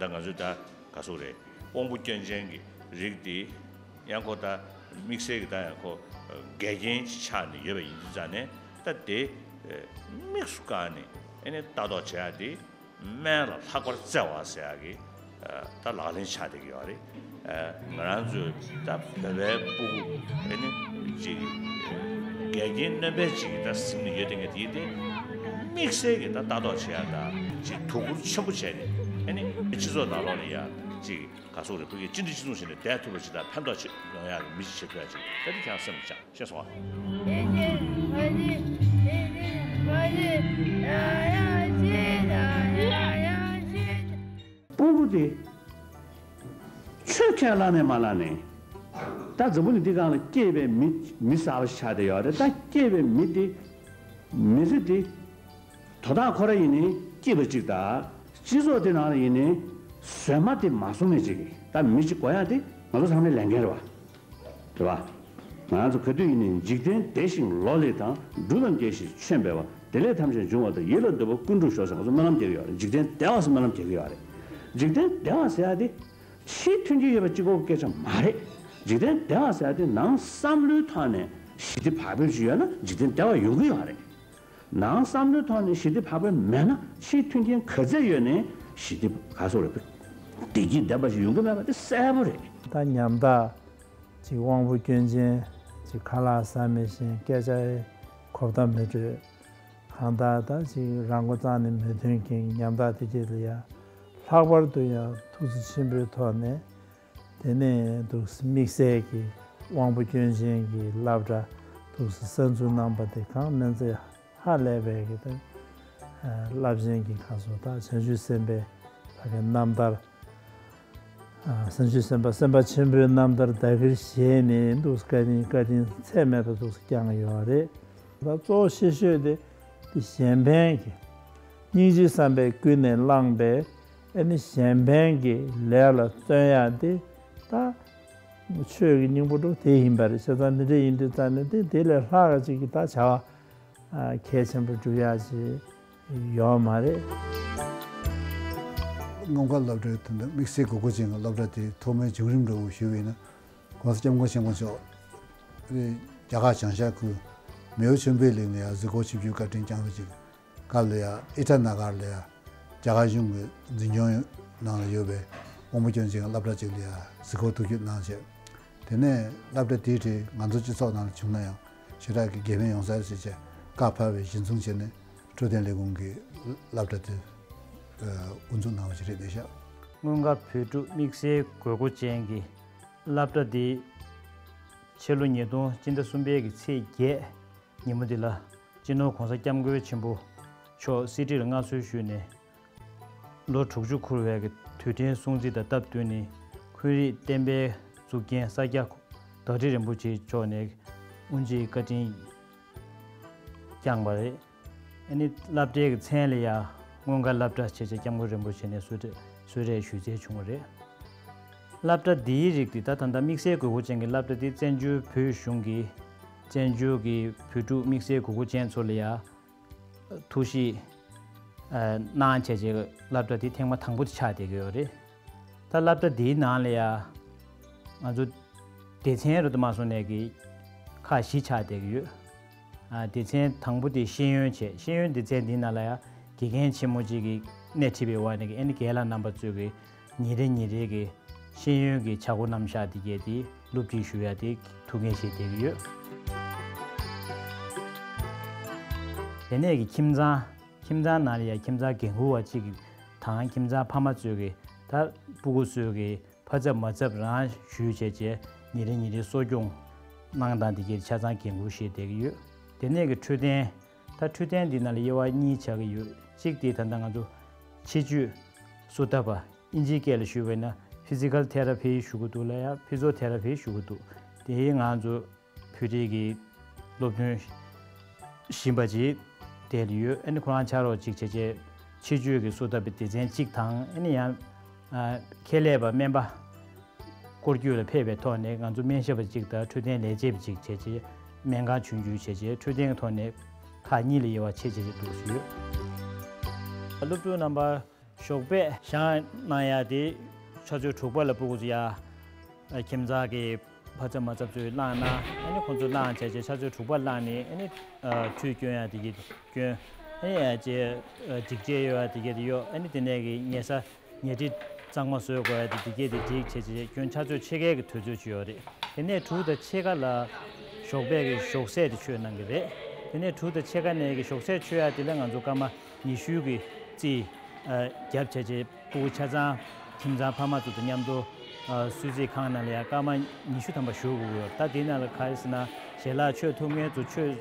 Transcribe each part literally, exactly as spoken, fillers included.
ད་ང་ཚོས་ད་ག་སོག་རེད། དབང་པོ་སྐྱོན་ཅན་གྱི་རིགས་དེ་ཡང་ཁོ་ད་དམིགས་བསལ་གྱི་ད་ཡང་ཁོ་འགལ་རྐྱེན་ཅིག་ཆགས་ནས་ཡོད་པ་ཡིན་དུས་ཙང་ནས། ད་དེ་དམིགས་སུ་བཀར་ནས་ཨ་ནི་ལྟ་རྟོག་བྱེད་ཡ་དེ། སྨན་ལ་ལྷག་པར་བརྩེ་བ་ཟེར་ཡག་གི་ད་ལག་ལེན་ཆགས་བསྡད་ཀྱི་ཡོད་རེད། ང་རང་ཚོའི་ད་བོད་པའི་སྤུ་གུ་ཨ་ནི་ཅིག་འགལ་རྐྱེན་སྣོན་པའི་ཅིག་ད་ཟིན་ནས་ཡོད་དེ་ངས་དེ་དེ་དམིགས་བསལ་གྱི་ད་ལྟ་རྟོག་བྱེད་ཡ་ད་ཅིག་དོ་ཁུར་ཆེན་པོ་བྱས་ནས་ཨ་ནི་སྤྱི་ཚོགས་ནང་ལོགས་ལ་ཡ་ཅིག་ག་སོག་རེད། ཕ་གིའི་སྤྱི་འཐུས་སྤྱི་ཚོགས་ཞིག་ནས་བསྡད་ཐུབ་པ་ཅིག་དང་ཕན་ཐོགས་ཅིག་ཡོང་ཡག་གི་མི་ཅིག་བྱེད་ཐུབ་ཡ་ཅིག་ད་དེ་ཁྱེད་རང་སེམས་ལ་བཅངས། ཤེས་སོང་ཨ། སྤུ་གུ་དེ་ཆོས་ཁས་བླངས་ནས་མ་བླངས་ནས། ད་འཛམ་བུ་གླིང་འདི་སྒང་ལ་སྐྱེས་པའི་མི་མི་གསར་པ་ཞིག་ཆགས་བསྡད་ཡོད་རེད། ད་སྐྱེས་པའི་མི་དེ་མི་ཚེ་དེ་དོ་བདག་ཁོ་རང་ཡིན་ནའི་སྐྱིད་པ་ཅིག་དང་། སྤྱི་ཚོགས་དེ་ནང་ལ་ཡིན་ནའི་ཟོལ་མ་དེ་མ་བཟུང་ནས་ཅིག་ད་མི་ཅིག་དགོས་ཡག་དེ་ང་ཚོ་ཚང་མའི་ལས་འགན་རེད་བ། རེད་བ། ང་ཚོ་ག་དུས་ཡིན་ནའི་འཇིག་རྟེན་བདེ་ཞིང་ལོ་ལེགས་དང་། འབྲུ་རྣམས་རྒྱས་ཤིང་ཆོས་འཕེལ་བ། བདེ་ལེགས་ཐམས་ཅད་འབྱུང་བ་དང་། ཡིད་ལ་འདོད་པ་ཀུན་འགྲུབ་ཤོག་ཟེར་ང་ཚོ་སྨོན་ལམ་རྒྱག་གི་ཡོད་རེད། འཇིག་རྟེན་བདེ་བ་ཟེར་སྨོན་ལམ་རྒྱག་གི་ཡོད་རེད། འཇིག་རྟེན་བདེ་བ་ཟེར་ཡག་དེ་ཕྱིའི་མཐུན་རྐྱེན་ཡོད་པ་གཅིག་པོ་སྐད་ཆ་མ་རེད། འཇིག་རྟེན་བདེ་བ་ཟེར་ཡག་དེ་ནང་བསམ་བློའི་ཐོག་ནས་ཞི་བདེ་བག་ཕེབས་ཅིག་ཡོད་ན་འཇིག་རྟེན་བདེ་བ་ཡོང་གི་ཡོད་རེད། ནང་བསམ་བློའི་ཐོག་ནས་ཞི་བདེ་བག་ཕེབས་མེད་ན། ཕྱིའི་མཐུན་རྐྱེན་ག་ཚད་ཡོད་ནའི་ཞི་བདེ་ག་སོག་རེད། བདེ་སྐྱིད་ལྡན་པ་ཞིག་ཡོང་གི་མེད་པ་དེ་གསལ་པོ་རེད། ད་ཉམ་ཐག་ཅིག་དབང་པོ་སྐྱོན་ཅན་ཅིག་ཁ་ལག་ཟ་མི་ཤེས། སྐད་ཆ་གོ་བརྡ་མི་འཕྲོད། གང་ལྟར་ད་ཅིག་རང་མགོ་རྩ་ནས་མི་ཐོན་མཁན་ཉམ་ཐག་དེ་གྱད་ལ་ཡ་ལྷག་པར་དུ་ཡ་ཐུགས་བརྩེ་ཆེན་པོའི་ཐོག་ནས། དེ་ནས་འདུག་སེ་དམིགས་བསལ་གྱི་དབང་པོ་སྐྱོན་ཅན་གྱི་སློབ་གྲྭ་འདུག་སེ་གསར་འཛུགས་གནང་པ་དེ་གང་མིན་ཚད་ཧ་ལས་པའི་གི་ད་རླབས་ཆེན་གྱི་ཁ་སོ་ད་བྱང་ཆུབ་སེམས་དཔའི་ཕ་གི་རྣམ་ཐར། བྱང་ཆུབ་སེམས་དཔའ་སེམས་དཔའ་ཆེན་པོའི་རྣམ་ཐར་བདག་གིར་བཞེས་ནས་འདུག་སེ་བཀའ་དྲིན་བཀའ་དྲིན་ཚད་མེད་པ་འདུག་སེ་བསྐྱངས་ཡོད་རེད། ད་གཙོ་བོ་ཆེ་ཤོས་དེ་དེ་གཞན་ཕན་གྱི་སྙིང་རྗེ་བསམ་པས་ཀུན་ནས་བསླངས་པའི་ཨ་ནི་གཞན་ཕན་གྱི་ལས་ལ་བརྩོན་ཡག་དེ་ད་ཆོས་ཀྱི་སྙིང་པོ་འགྲོ་དེ་ཡིན་པ་རེད། བྱས་ཙང་འདི་འདྲ་ཡིན་དུས་ཙང་ནས་དེ་དེ་ལས་ལྷག་ཅིག་གི་ད་བྱ་བ་གལ་ཆེན་པོ་སྒྲུབ་ཡག་ཅིག་ཡོད་མ་རེད། སྔོན་ཁ་སློབ་གྲྭའི་དོན་དུ་དམིགས་བསལ་དགོས་མཁོ་ཅན་གྱི་སློབ་གྲྭ་དེའི་ཐོག་མའི་བྱུང་རིམ་འདྲ་བོ་ཞུས་པ་ཡིན་ན། ༸གོང་ས་༸སྐྱབས་མགོན་ཆེན་པོ་མཆོག་རྒྱ་གར་བྱང་ཤར་ཁུལ་མེའོ་ཆོས་འཕེལ་གླིང་ལ་ཡང་གཟིགས་སྐོར་ཆིབས་བསྒྱུར་བཀའ་དྲིན་བསྐྱངས་པ་ཅིག་སྐབས་ལ་ཡང་ཨི་ཊ་ན་གར་ལ་ཡང་རྒྱ་གར་གཞུང་གི་འཛིན་སྐྱོང་ནང་ལ་ཡོད་པའི་དབང་པོ་སྐྱོན་ཅན་གྱི་སློབ་གྲྭ་ཅིག་ལ་ཡང་གཟིགས་སྐོར་ཐུགས་ཞིབ་གནང་བྱས། དེ་ནས་སློབ་གྲྭ་དེའི་གྲས་ང་ཚོ་སྤྱི་ཚོགས་ནང་ལ་བྱུང་ན་ཡང་ཞེ་དྲག་གི་དགེ་ཕན་ཡོང་ས་རེད་ཟེར་བྱས་བཀའ་ཕབ་པའི་གཞི་བཟུང་བྱས་ནས་འཕྲོད་བསྟེན་ལས་ཁུངས་ཀྱིས་སློབ་གྲྭ་དེ་དབུ་འཛུགས་གནང་བ་ཞིག་རེད་བསྡད་ཤག་སྔོན་ཁ་བོད་ཕྲུག་དམིགས་བསལ་དགོས་མཁོ་ཅན་གྱི་སློབ་གྲྭ་འདི་ཕྱི་ལོ་ཉིས་སྟོང་སྤྱི་ཟླ་གསུམ་པའི་གི་ཚེས་བརྒྱད་ཉིན་མོ་འདི་ལ་སྤྱི་ནོར་༸གོང་ས་༸སྐྱབས་མགོན་ཆེན་པོ་མཆོག་གསེར་ཁྲིར་མངའ་གསོལ་ཞུས་ནས་ལོ་དྲུག་ཅུ་འཁོར་བའི་གི་དུས་དྲན་སྲུང་བརྩི་དང་སྟབས་བསྟུན་ནས་འཁོན་རིགས་བསྟན་པའི་གཙུག་རྒྱན་ས་སྐྱ་བདག་ཁྲི་རིན་པོ་ཆེ་མཆོག་ནས་དབུ་འབྱེད་བཀའ་དྲིན་བསྐྱངས་པ་རེད། ཨ་ནི་སློབ་གྲྭའི་གི་མཚན་ལ་ཡང་སྔོན་འགྲོ་སློབ་གྲྭ་བྱས་བྱས་༸སྐྱབས་མགོན་རིན་པོ་ཆེ་ནས་གསོལ་རས་གསོལ་རས་ཞུ་མཛད་བྱུང་བ་རེད། སློབ་གྲྭ་འདིའི་རིགས་འདི་ད་ད་ལྟ་དམིགས་བསལ་དགོས་མཁོ་ཅན་གྱི་སློབ་གྲྭ་འདི་བཙན་བྱོལ་བོད་གཞུང་གིས་བཙན་བྱོལ་གྱི་བོད་ཕྲུག་དམིགས་བསལ་དགོས་མཁོ་ཅན་ཚོ་ལ་ཡང་ཐུགས་ཞིབ་གནང་བྱས་བྱས་སློབ་གྲྭ་འདི་ཐེངས་མ་དང་པོ་དེ་ཆགས་བསྡད་ཀྱི་ཡོད་རེད། ད་སློབ་གྲྭ་འདིའི་ནང་ལ་ཡང་ང་ཚོ་སྡེ་ཚན་རུ་དུ་མ་སོང་ནས་ཀྱི་ཁག་བཞི་ཆགས་བསྡད་ཀྱི་ཡོད། ཨ་སྡེ་ཚན་དང་པོ་དེ་ཤེས་ཡོན་བྱས། ཤེས་ཡོན་སྡེ་ཚན་འདིའི་ནང་ལ་ཡང་དགེ་རྒན་ཆེན་མོ་གཅིག་གིས་སྣེ་ཁྲིད་པའི་འོག་ནས་ཀྱི་ཨ་ནི་རྒན་ལགས་རྣམ་པ་ཚོས་ཀྱི་ཉིན་རེ་ཉིན་རེ་གི་ཤེས་ཡོན་གྱི་བྱ་སྒོ་རྣམ་གཞག་དེ་གས་དེ་སློབ་ཁྲིད་ཞུ་ཡ་དེ་ཐུགས་འགན་བཞེས་བསྡད་ཀྱི་ཡོད། དེ་ནས་ཀྱི་ཁྱིམ་ཚང་། ཁྱིམ་ཚང་ནང་ལ་ཡང་ཁྱིམ་ཚང་འགན་འཁུར་བ་གཅིག་གིས་དང་ཁྱིམ་ཚང་ཕ་མ་ཚོས་ཀྱི་ད་སྤུ་གུ་ཚོས་ཀྱི་ཕ་ཚབ་མ་ཚབ་རང་ཞུས་བྱས་བྱས་ཉིན་རེ་ཉིན་རེ་གསོ་སྐྱོང་གནང་སྟངས་དེ་གས་ཆ་ཚང་འགན་འཁུར་བཞེས་བསྡད་ཀྱི་ཡོད། དེ་ནས་ཀྱི་འཕྲོད་བསྟེན། ད་འཕྲོད་བསྟེན་འདི་ནང་ལ་དབྱེ་བ་གཉིས་ཆགས་ཀྱི་ཡོད། གཅིག་དེ་ད་ལྟ་ང་ཚོ་ཕྱི་བཅོས་གསོ་ཐབས་པ། ཨིན་ཇིའི་སྐད་ལ་ཞུས་པ་ཡིན་ན་ཕི་ཛི་ཀལ་ཐེ་ར་པི་ཞུ་གི་འདུག་ལ་ཡ་ཕི་ཛོ་ཐེ་ར་པི་ཞུ་གི་འདུག་དེ་ང་ཚོ་བོད་རིགས་ཀྱི་སློབ་ཐོན་བཞིན་པ་ཅིག་དེ་ལ་ཡོད། ཨ་ནི་ཁོ་རང་ཕྱག་རོགས་གཅིག་བྱས་བྱས་ཕྱི་བཅོས་ཀྱི་གསོ་ཐབས་པའི་སྡེ་ཚན་གཅིག་དང་། ཨ་ནི་ཡང་ཁྱད་ལས་པ་སྨན་པ་སྐོར་སྐྱོད་ལ་ཕེབས་པའི་ཐོག་ནས་ང་ཚོ་སྨན་ཞབས་པ་གཅིག་དང་འཕྲོད་བསྟེན་ལས་བྱེད་པ་གཅིག་བྱས་བྱས་སྨན་ཁང་ཆུང་ཆུང་བྱས་བྱས་འཕྲོད་བསྟེན་གྱི་ཐོག་ནས་ཁག་གཉིས་ལ་དབྱེ་བ་ཕྱེ་བྱས་བྱས་འདུག་ཞུས་ཡོད། སློབ་ཕྲུག་རྣམ་པ། ཞོགས་པ་ཞལ་གནང་ཡ་དེ་ཆུ་ཚོད་དྲུག་པ་ལ་སྤུ་གུ་ཚོ་ཡ། ཁྱིམ་ཚང་གི་ཕ་ཚབ་མ་ཚབ་ཚོས་བླངས་ན་ཨ་ནི་ཁོང་ཚོ་བླངས་བྱས་བྱས་ཆུ་ཚོད་དྲུག་པ་བླངས་ནས་ཨ་ནི་ཁྲུས་སྐྱོན་ཡ་དེ་གས་དེ་སྐྱོན། ཨ་ནི་ཡ་ཅེ་སྒྲིག་ཆས་ཡོད་ཡ་དེ་གས་དེ་ཡོད། ཨ་ནི་དེ་ནས་གི་ཉལ་ས་ཉལ་ཁྲི་གཙང་མ་བཟོས་དགོས་ཡ་དེ་དེ་གས་དེ་སྒྲིག་བྱས་བྱས་སྐྱོན། ཆུ་ཚོད་ཕྱེད་ཀའི་གི་དུས་ཚོད་ཅིག་ཡོད་རེད། དེ་ནས་དྲུག་དང་ཕྱེད་ཀ་ལ་ཞོགས་པའི་གི་ཞོགས་ཟས་དེ་མཆོད་གནང་གི་རེད། དེ་ནས་དྲུག་དང་ཕྱེད་ཀ་ནས་གི་ཞོགས་ཟས་མཆོད་ཡ་དེ་ལ་ང་ཚོ་སྐར་མ་ཉི་ཤུའི་གི་རྩིས་ཨ་བརྒྱབ་བྱས་བྱས་སྤུ་གུ་ཆ་ཚང་ཁྱིམ་ཚང་ཕ་མ་ཚོ་དང་མཉམ་དུ་ཨ་གསོལ་ཚིགས་ཁང་ནང་ལ་ཡ་སྐར་མ་ཉི་ཤུ་ཐམ་པ་བཞུགས་དགོས་ཀྱི་ཡོད། ད་དེའི་ནང་ལ་ག་རེ་ཟེར་ན་ཞལ་ལག་མཆོད་ཐུབ་མཁན་ཚོ་མཆོད་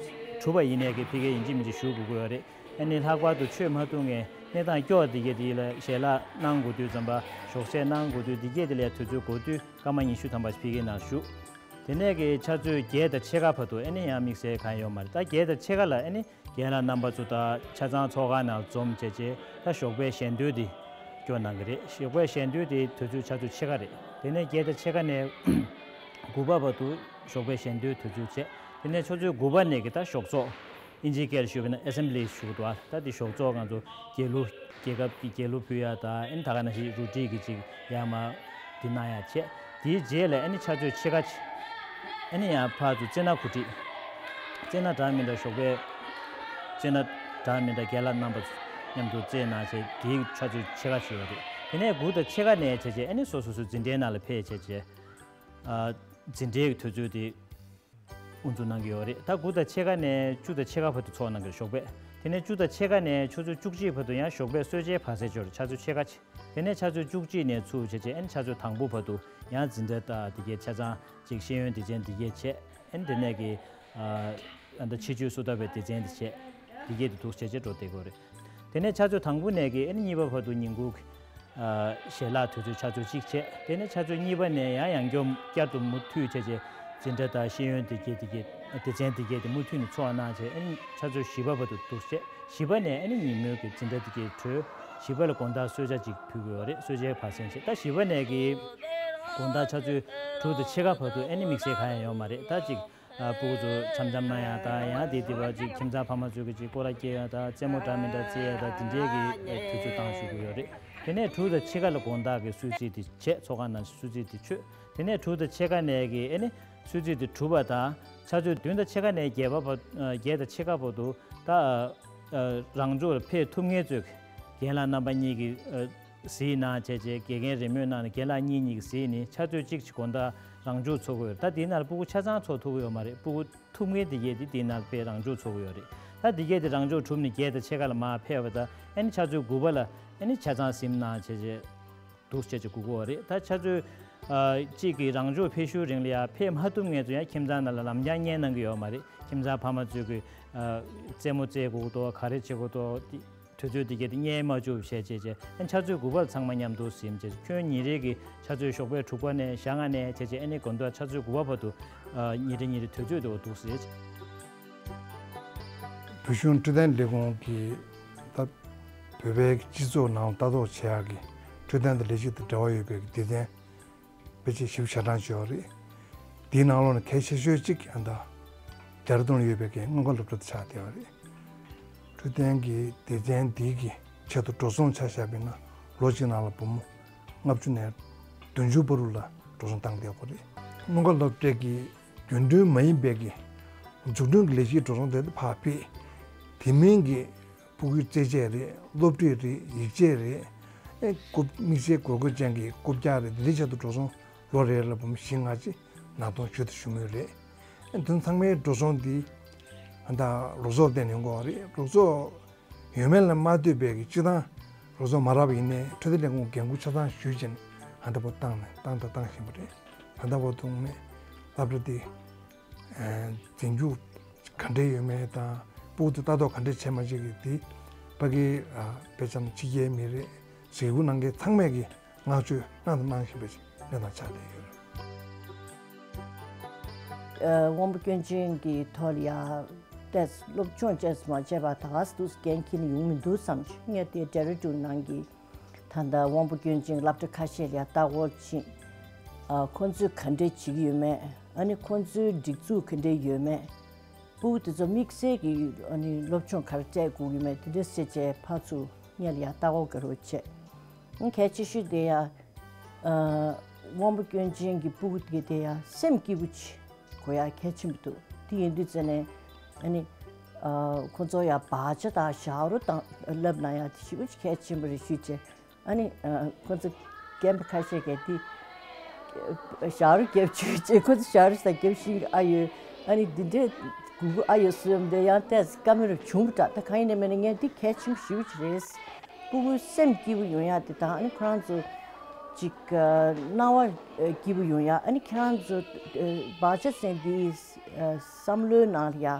གྲུབ་པ་ཡིན་ནའི་གི་ཕ་གིར་ཡིན་གཅིག་མིན་གཅིག་བཞུགས་དགོས་ཀྱི་ཡོད་རེད། ཨ་ནི་ལྷག་པར་དུ་མཆོད་མ་ཐུབ་མཁན་གནས་སྟངས་སྐྱོ་བ་དེ་གས་དེ་ལ་ཞལ་ལག་གནང་དགོས་དུས་ཙམ་པ་ཞོགས་ཟས་གནང་དགོས་དུས་དེ་གས་དེ་ལ་ཡ་དུས་ཚོད་འགོར་དུས་སྐར་མ་ཉི་ཤུ་ཐམ་པ་ཕ་གིའི་ནང་བཞུགས། དེ་ནས་གི་ཆུ་ཚོད་བརྒྱད་དང་ཕྱེད་ཀ་བར་དུ་ཨ་ནི་ཡང་དམིགས་བསལ་གང་ཡོད་མ་རེད། ད་བརྒྱད་དང་ཕྱེད་ཀ་ལ་ཨ་ནི་རྒན་ལགས་རྣམ་པ་ཚོ་དང་ཆ་ཚང་ཚོགས་ཁང་ནང་འཛོམས་བྱས་བྱས་ད་ཞོགས་པའི་ཞལ་འདོན་དེ་སྐྱོར་གནང་གི་རེད། ཞོགས་པའི་ཞལ་འདོན་དེ་དུས་ཚོད་ཆུ་ཚོད་ཕྱེད་ཀ་རེད། དེ་ནས་བརྒྱད་དང་ཕྱེད་ཀ་ནས་དགུ་པ་བར་དུ་ཞོགས་པའི་ཞལ་འདོན་དུས་ཚོད་བྱས། དེ་ནས་ཆུ་ཚོད་དགུ་པ་ནས་གི་ད་ཞོགས་ཚོགས། ཨིན་ཇིའི་སྐད་ལ་ཞུས་པ་ན་ཨེ་སེམ་བྷི་ལི་ཞུ་གི་འདུག་ཨ། ད་འདི་ཞོགས་ཚོགས་ང་ཚོ་རྒྱལ་གླུ་རྒྱལ་ཁབ་ཀྱི་རྒྱལ་གླུ་ཕུལ་ཡ་དང་ཨ་ནི་ད་ག་ནང་བཞིན་རུ་སྒྲིག་གི་ཅིག་ཡར་མར་འདི་གནང་ཡ་བྱས། དེའི་རྗེས་ལ་ཨ་ནི་ཆུ་ཚོད་ཕྱེད་ཀ་ཅིག་ཨ་ནི་ཡང་ཕར་ཚུར་རྩེད་སྣ་གོ་སྒྲིག་རྩེད་སྣ་འདྲ་མི་འདྲ་ཞོགས་པའི་རྩེད་སྣ་འདྲ་མི་འདྲ་རྒན་ལགས་རྣམ་པ་མཉམ་དུ་རྩེད་གནང་བྱས་དེའི་ཆུ་ཚོད་ཕྱེད་ཀ་ཅིག་ཡོད་རེད། དེ་ནས་དགུ་དང་ཕྱེད་ཀ་ནས་བྱས་བྱས་ཨ་ནི་སོ་སོ་སོ་འཛིན་གྲྭའི་ནང་ལ་ཕེབས་བྱས་བྱས་ཨ་འཛིན་གྲྭའི་དུས་ཚོད་དེ། དབུ་འཛུགས་གནང་གི་ཡོད་རེད། ད་དགུ་དང་ཕྱེད་ཀ་ནས་བཅུ་དང་ཕྱེད་ཀ་བར་དུ་ཚོགས་གནང་གི་རེད་ཞོགས་པ། དེ་ནས་བཅུ་དང་ཕྱེད་ཀ་ནས་ཆུ་ཚོད་བཅུ་གཅིག་བར་དུ་ཡང་ཞོགས་པའི་གསོལ་ཇའི་བར་གསེང་ཅིག་ཡོད་རེད། ཆུ་ཚོད་ཕྱེད་ཀ་ཅིག་དེ་ནས་ཆུ་ཚོད་བཅུ་གཅིག་ནས་ཚུར་བྱས་བྱས་ཨ་ནི་ཆུ་ཚོད་དང་པོ་བར་དུ་ཡང་འཛིན་གྲྭ་དང་དེ་གའི་ཆ་ཚང་ཅིག་ཤེས་ཡོན་སྡེ་ཚན་དེ་གའི་བྱས་ཨ་ནི་དེ་ནས་ཀྱི་ཨ་ད་ཕྱི་ཕྱོགས་སུ་ལྟ་བའི་སྡེ་ཚན་དེ་བྱས་དེ་གའི་དེ་འདུག་བྱས་བྱས་འགྲོ་བསྡད་ཀྱི་ཡོད་རེད། དེ་ནས་ཆུ་ཚོད་དང་པོ་ནས་ཀྱི་ཨ་ནི་གཉིས་པ་བར་དུ་ཉིན་གུང་གི་ཨ་ཞལ་ལག་དུས་ཚོད་ཆུ་ཚོད་གཅིག་བྱས། དེ་ནས་ཆུ་ཚོད་གཉིས་པ་ནས་ཡང་ཡང་བསྐྱར་བསྐྱར་དུ་མུ་མཐུད་བྱས་བྱས་འཛིན་གྲྭ་དང་ཤེས་ཡོན་སྡེ་དགེ་དེ་གའི་སྡེ་ཚན་དེ་གའི་དེ་མུ་མཐུད་ནས་ཚོགས་གནང་བྱས་ཨ་ནི་ཆུ་ཚོད་བཞི་པ་བར་དུ་འདུག་བྱས་བཞི་པ་ནས་ཨ་ནི་ཉིན་མོའི་གི་འཛིན་གྲྭ་དེ་གའི་གྲོལ། བཞི་པ་ལ་དགོང་དག་གསོལ་ཇ་གཅིག་ཕུལ་གྱི་ཡོད་རེད། གསོལ་ཇའི་བར་གསེང་བྱས་ད་བཞི་པ་ནས་གི་དགོང་དག་ཆུ་ཚོད་དྲུག་དང་ཕྱེད་ཀ་བར་དུ་ཨ་ནི་དམིགས་བསལ་གང་ཡང་ཡོད་མ་རེད། ད་ཅིག་ཨ་སྤུ་གུ་ཚོ་འཆམ་འཆམ་གནང་ཡ་དང་ཡང་དེ་དེ་བ་ཅིག་ཁྱིམ་ཚང་ཕ་མ་ཚོས་ཀྱི་ཅིག་སྐོར་ར་སྐྱེལ་ཡ་དང་རྩེད་མོ་འདྲ་མི་འདྲ་རྩེ་ཡ་དང་དེ་འདྲའི་གི་དུས་ཚོད་བཏང་བཞུགས་ཀྱི་ཡོད་རེད། དེ་ནས་དྲུག་དང་ཕྱེད་ཀ་ལ་དགོང་དག་གི་གསོལ་ཚིགས་དེ་བྱས་ཚོགས་ཁང་ནང་གསོལ་ཚིགས་དེ་མཆོད། དེ་ནས་དྲུག་དང་ཕྱེད་ཀ་ནས་གི་ཨེ་ནི་གསོལ་ཚིགས་དེ་གྲུབ་པ་དང་ཆུ་ཚོད་བདུན་དང་ཕྱེད་ཀ་ནས་བརྒྱད་པ་བར་བརྒྱད་དང་ཕྱེད་ཀ་བར་དུ་ད་རང་ཕྱོགས་ལ་ཕེབས་ཐུབ་མཁན་ཚོས་རྒན་ལགས་རྣམ་པ་གཉིས་ཀྱི་གཟིགས་གནང་བྱས་རྗེས་དགེ་རྒན་རེས་མོས་གནང་ནས་རྒན་ལགས་གཉིས་གཉིས་ཀྱིས་གཟིགས་ནས་ཆུ་ཚོད་གཅིག་ཅིག་དགོང་དག་རང་སྦྱོང་ཚོགས་ཀྱི་ཡོད་རེད། ད་དེའི་ནང་ལ་སྤུ་གུ་ཆ་ཚང་ཚོགས་ཐུབ་ཀྱི་ཡོད་མ་རེད། སྤུ་གུ་ཐུབ་མཁན་དེ་གས་དེ་དེའི་ནང་ལ་དཔེ་རང་སྦྱོང་ཚོགས་ཀྱི་ཡོད་རེད། ད་དེ་གས་དེ་རང་སྦྱོང་གྲུབ་ནས་བརྒྱད་དང་ཕྱེད་ཀ་ལ་མར་ཕེབས་པ་དང་ཨ་ནི་ཆུ་ཚོད་དགུ་པ་ལ་ཨ་ནི་ཆ་ཚང་གཟིམ་གནང་བྱས་རྗེས་འདུག་བྱས་རྗེས་སྒུག་གི་ཡོད་རེད། ད་ཆུ་ཚོད་ཨ་གཅིག་གི་རང་སྦྱོང་ཕེབས་ཤུལ་རིང་ལ་ཡང་ཕེབས་མ་ཐུབ་མཁན་ཚོ་ཡང་ཁྱིམ་ཚང་ནང་ལ་ལམ་རྒྱགས་ཉན་གནང་གི་ཡོད་མ་རེད། ཁྱིམ་ཚང་ཕ་མ་ཚོས་ཀྱི་ཨ་རྩེད་མོ་རྩེ་དགོས་འདུག་ག་རེ་བྱེད་དགོས་འདུག་དུས་ཚོད་དེ་གས་དེ་ཉན་མ་བཅུག་བྱས་བྱས་བྱས་ཨ་ཆུ་ཚོད་དགུ་པར་ཚང་མ་མཉམ་དུ་གཟིམ་བྱས་ཁྱོན་ཉིན་རེ་གི་ཆུ་ཚོད་ཞོགས་པའི་དྲུག་པ་ནས་ཞག་ལྔ་ནས་བྱས་བྱས་ཨ་ནི་དགོང་དག་ཆུ་ཚོད་དགུ་པ་བར་དུ་ཨ་ཉིན་རེ་ཉིན་རེ་དུས་ཚོད་དེ་འོ་འདུག་ཟེར། བོད་གཞུང་འཕྲོད་བསྟེན་ལས་ཁུངས་ཀྱིས་ད་བོད་པའི་སྤྱི་ཚོགས་ནང་ལ་ལྟ་རྟོག་བྱེད་ཡག་གི་འཕྲོད་བསྟེན་དང་ལས་གཞི་དང་འབྲེལ་བ་ཡོད་པའི་སྡེ་ཚན་དཔེ་ཆ་ཞིབ་ཆ་ཚང་ཅིག་ཡོད་རེད། དེའི་ནང་ལོགས་ནས་གལ་ཆེ་ཤོས་གཅིག་ཨ་ད་ལྡེ་ར་ལྡུན་ལ་ཡོད་པའི་གི་སྔོན་འགོག་སློབ་གྲྭ་དེ་ཆགས་བསྡད་ཡོད་རེད། འཕྲོད་བསྟེན་གྱི་སྡེ་ཚན་འདི་གི་ཆེད་དུ་འགྲོ་སོང་ཆ་བཞག་པ་ཡིན་ན་ལོ་གཅིག་ནང་ལ་བུ་མོ་ལྔ་བཅུ་ནས་བདུན་ཅུ་བར་དུ་ལ་འགྲོ་སོང་བཏང་བསྡད་ཡོད་རེད། སྔོན་འགོག་སློབ་གྲྭའི་གི་རྒྱུན་གྲོན་མ་ཡིན་པའི་གི་འཛུགས་སྐྲུན་གྱི་ལས་གཞིའི་འགྲོ་སོང་དེ་ཕར་ཕུད། དེ་མིན་གྱི་ཕྲུ་གུའི་རྩེད་ཆས་རེད། སློབ་ཁྲིད་རེད། ཡིག་ཆས་རེད། ཨེ་རྐུབ་དམིགས་བསལ་དགོས་མཁོ་ཅན་གྱི་རྐུབ་བཀྱག་རེད། འདི་འདྲའི་ཆེད་དུ་འགྲོ་སོང་ལོ་རེ་ལ་འབུམ་བཞི་ལྔ་ཅིག་ནང་གཏོང་ཞུ་དང་ཞུ་མུས་རེད། ཨེ་དེ་ཚང་མའི་འགྲོ་སོང་འདི་ཨ་ད་རོགས་ཚོགས་བརྟེན་ནས་ཡོང་གི་ཡོད་རེད། རོགས་ཚོགས་ཡོད་མེད་ལ་མ་ལྟོས་པའི་གི་སྤྱི་བཏང་རོགས་ཚོགས་མ་རག་པ་ཡིན་ནའི་འཕྲོད་བསྟེན་ལས་ཁུངས་འགན་འཁུར་ཆ་ཚང་ཞུས་བྱས་ནས་ཨ་ད་བར་བཏང་ནས་བཏང་དང་བཏང་བཞིན་པ་རེད། ད་ལྟ་བར་དུ་ནས་སློབ་གྲྭ་འདི་འཛིན་སྐྱོང་ག་འདྲས་ཡོད་མེད་དང་སྤུ་གུ་དེ་ལྟ་རྟོག་ག་འདྲས་བྱས་མ་བྱས་ཀྱི་དེ་ཕ་གི་དཔེ་ཆ་ནང་ཕྱི་རྒྱལ་མི་རེད། གཟིགས་སྐོར་གནང་མཁན་ཚང་མས་ཀྱི་བསྔགས་བརྗོད་གནང་དང་གནང་བཞིན་པའི་གནས་སྟངས་ཆགས་བསྡད་ཡོད། དབང་པོ་སྐྱོན་ཅན་གྱི་ཐོག་ལ་ཡ་ཏེས་སློབ་སྦྱོང་བྱས་སུ་མ་བྱས་པ་ད་ག་སེ་འདུག་འགན་འཁྱེར་ནས་ཡོང་མི་འདུག་བསམ་ཞིག་ངས་དེ་ཌེ་ར་ཌུན་ནང་གི་ད་ལྟ་དབང་པོ་སྐྱོན་ཅན་སློབ་གྲྭ་ཁ་ཤས་ལ་ཡ་ལྟ་སྐོར་ཕྱིན། ཨ་ཁོང་ཚོས་ག་འདྲས་བྱེད་ཀྱི་ཡོད་མེད། ཨ་ནི་ཁོང་ཚོའི་སྒྲིག་འཛུགས་ག་འདྲས་ཡོད་མེད། ཕྲུ་གུ་དེ་ཚོ་དམིགས་བསལ་གྱི་ཨ་ནི་སློབ་སྦྱོང་ག་རེ་སྤྲད་དགོས་ཀྱི་མེད་དེ་འདྲས་བྱས་བྱས་ཕར་ཚུར་ངས་ལ་ཡ་ལྟ་སྐོར་ག་རེ་བྱས། ཨང་གལ་ཆེ་ཤོས་དེ་ཡ། ཨ། དབང་པོ་སྐྱོན་ཅན་གྱི་སྤུ་གུ་དེ་དེ་ཡ་སེམས་སྐྱིད་པོ་ཅིག་དགོས་ཡ་གལ་ཆེན་པོ་འདུག་དེ་ཡིན་དུས་ཙ་ནས་ཨ་ནི། ཨ། ཁོ་ཚོ་ཡ་བག་ཆགས་དང་ཞབས་བྲོ་དང་བསླབ་ན་ཡ་དེ་ཞེ་པོ་ཅིག་གལ་ཆེན་པོ་རེད་ཞུས་བྱས། ཨ་ནི། ཨ། ཁོ་ཚོ་རྒན་པ་ཁ་ཤས་ཀྱིས་དེ་ཞབས་བྲོ་རྒྱབ་བཅུག་བྱས། ཁོ་ཚོ་ཞབས་བྲོ་ས་རྒྱབ་ཤིང་ཨ་ཡོད། ཨ་ནི་འདི་འདྲའི་གུ་གུ་ཨ་ཡོད་སུ་ཡོད་འདི་ཡང་ཏོག་ཙམ་བཀའ་མོལ་བྱུང་བ་འདྲ། ད་གང་ཡིན་ནའི་མིན་ནའི་ངས་འདི་གལ་ཆེན་པོ་ཞེ་པོ་ཅིག་རེད། སྤུ་གུ་སེམས་སྐྱིད་པོ་ཡོང་ཡ་དེ་དང་། ཨ་ནི་ཁོ་རང་ཚོ་ཅིག་ཨ། སྣང་བ་ཨ། སྐྱིད་པོ་ཡོང་ཡ། ཨ་ནི་ཁྱེད་རང་ཚོ་ཨ། བག་ཆགས་ཟེར་འདི་ཨ། བསམ་བློའི་ནང་ལ་ཡ་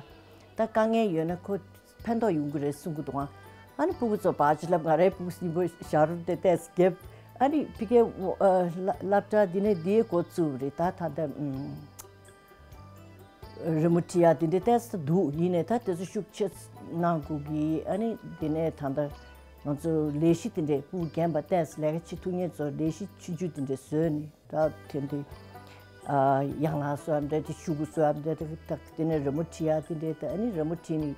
ད་དཀའ་ངལ་ཡོད་ན་ཁོ་ཕན་ཐོགས་ཡོང་གི་རེད་གསུང་གི་འདུག་ཨ་ནི་སྤུ་གུ་ཚོ་བག་ཆགས་བསླབ། ང་རའི་སྤུ་གུ་གཉིས་པོ་ཞབས་བྲོ་དེ་ཏོག་ཙམ་རྒྱབ། ཨ་ནི་ཕ་གིའི་ཨ། སླ་སློབ་གྲྭ་འདི་ནས་འདིའི་འགོ་བཙུགས་རེད། ད་ད་ལྟ་ཨམ། རི་མོ་བྲིས་ཡ་དེ་འདྲའི་ཏོག་ཙམ་འདུག་ཡིན་ནའི་ད་དེ་ཚོ་ཤུགས་ཆེ་གནང་དགོས་ཀྱི། ཨ་ནི་དེ་ནས་ད་ལྟ་ང་ཚོ་ལས་གཞི་དེ་འདྲའི་སྤུ་གུ་རྒན་པ་ཏོག་ཙམ་ལས་ཀ་བྱེད་ཐུབ་མཁན་ཚོ་ལས་གཞི་ཆུང་ཆུང་དེ་འདྲ་བཟོས་ནས། ད་དེ་འདྲའི་ཨ། ཡང་ལག་བཟོ་ཡ་འདྲ། དེ་ཤུ་གུ་བཟོ་ཡ་འདྲ། དེ་དེ་ནས་རི་མོ་བྲིས་ཡ་དེ་འདྲའི། ད་ཨ་ནི་རི་མོ་བྲིས་ནས་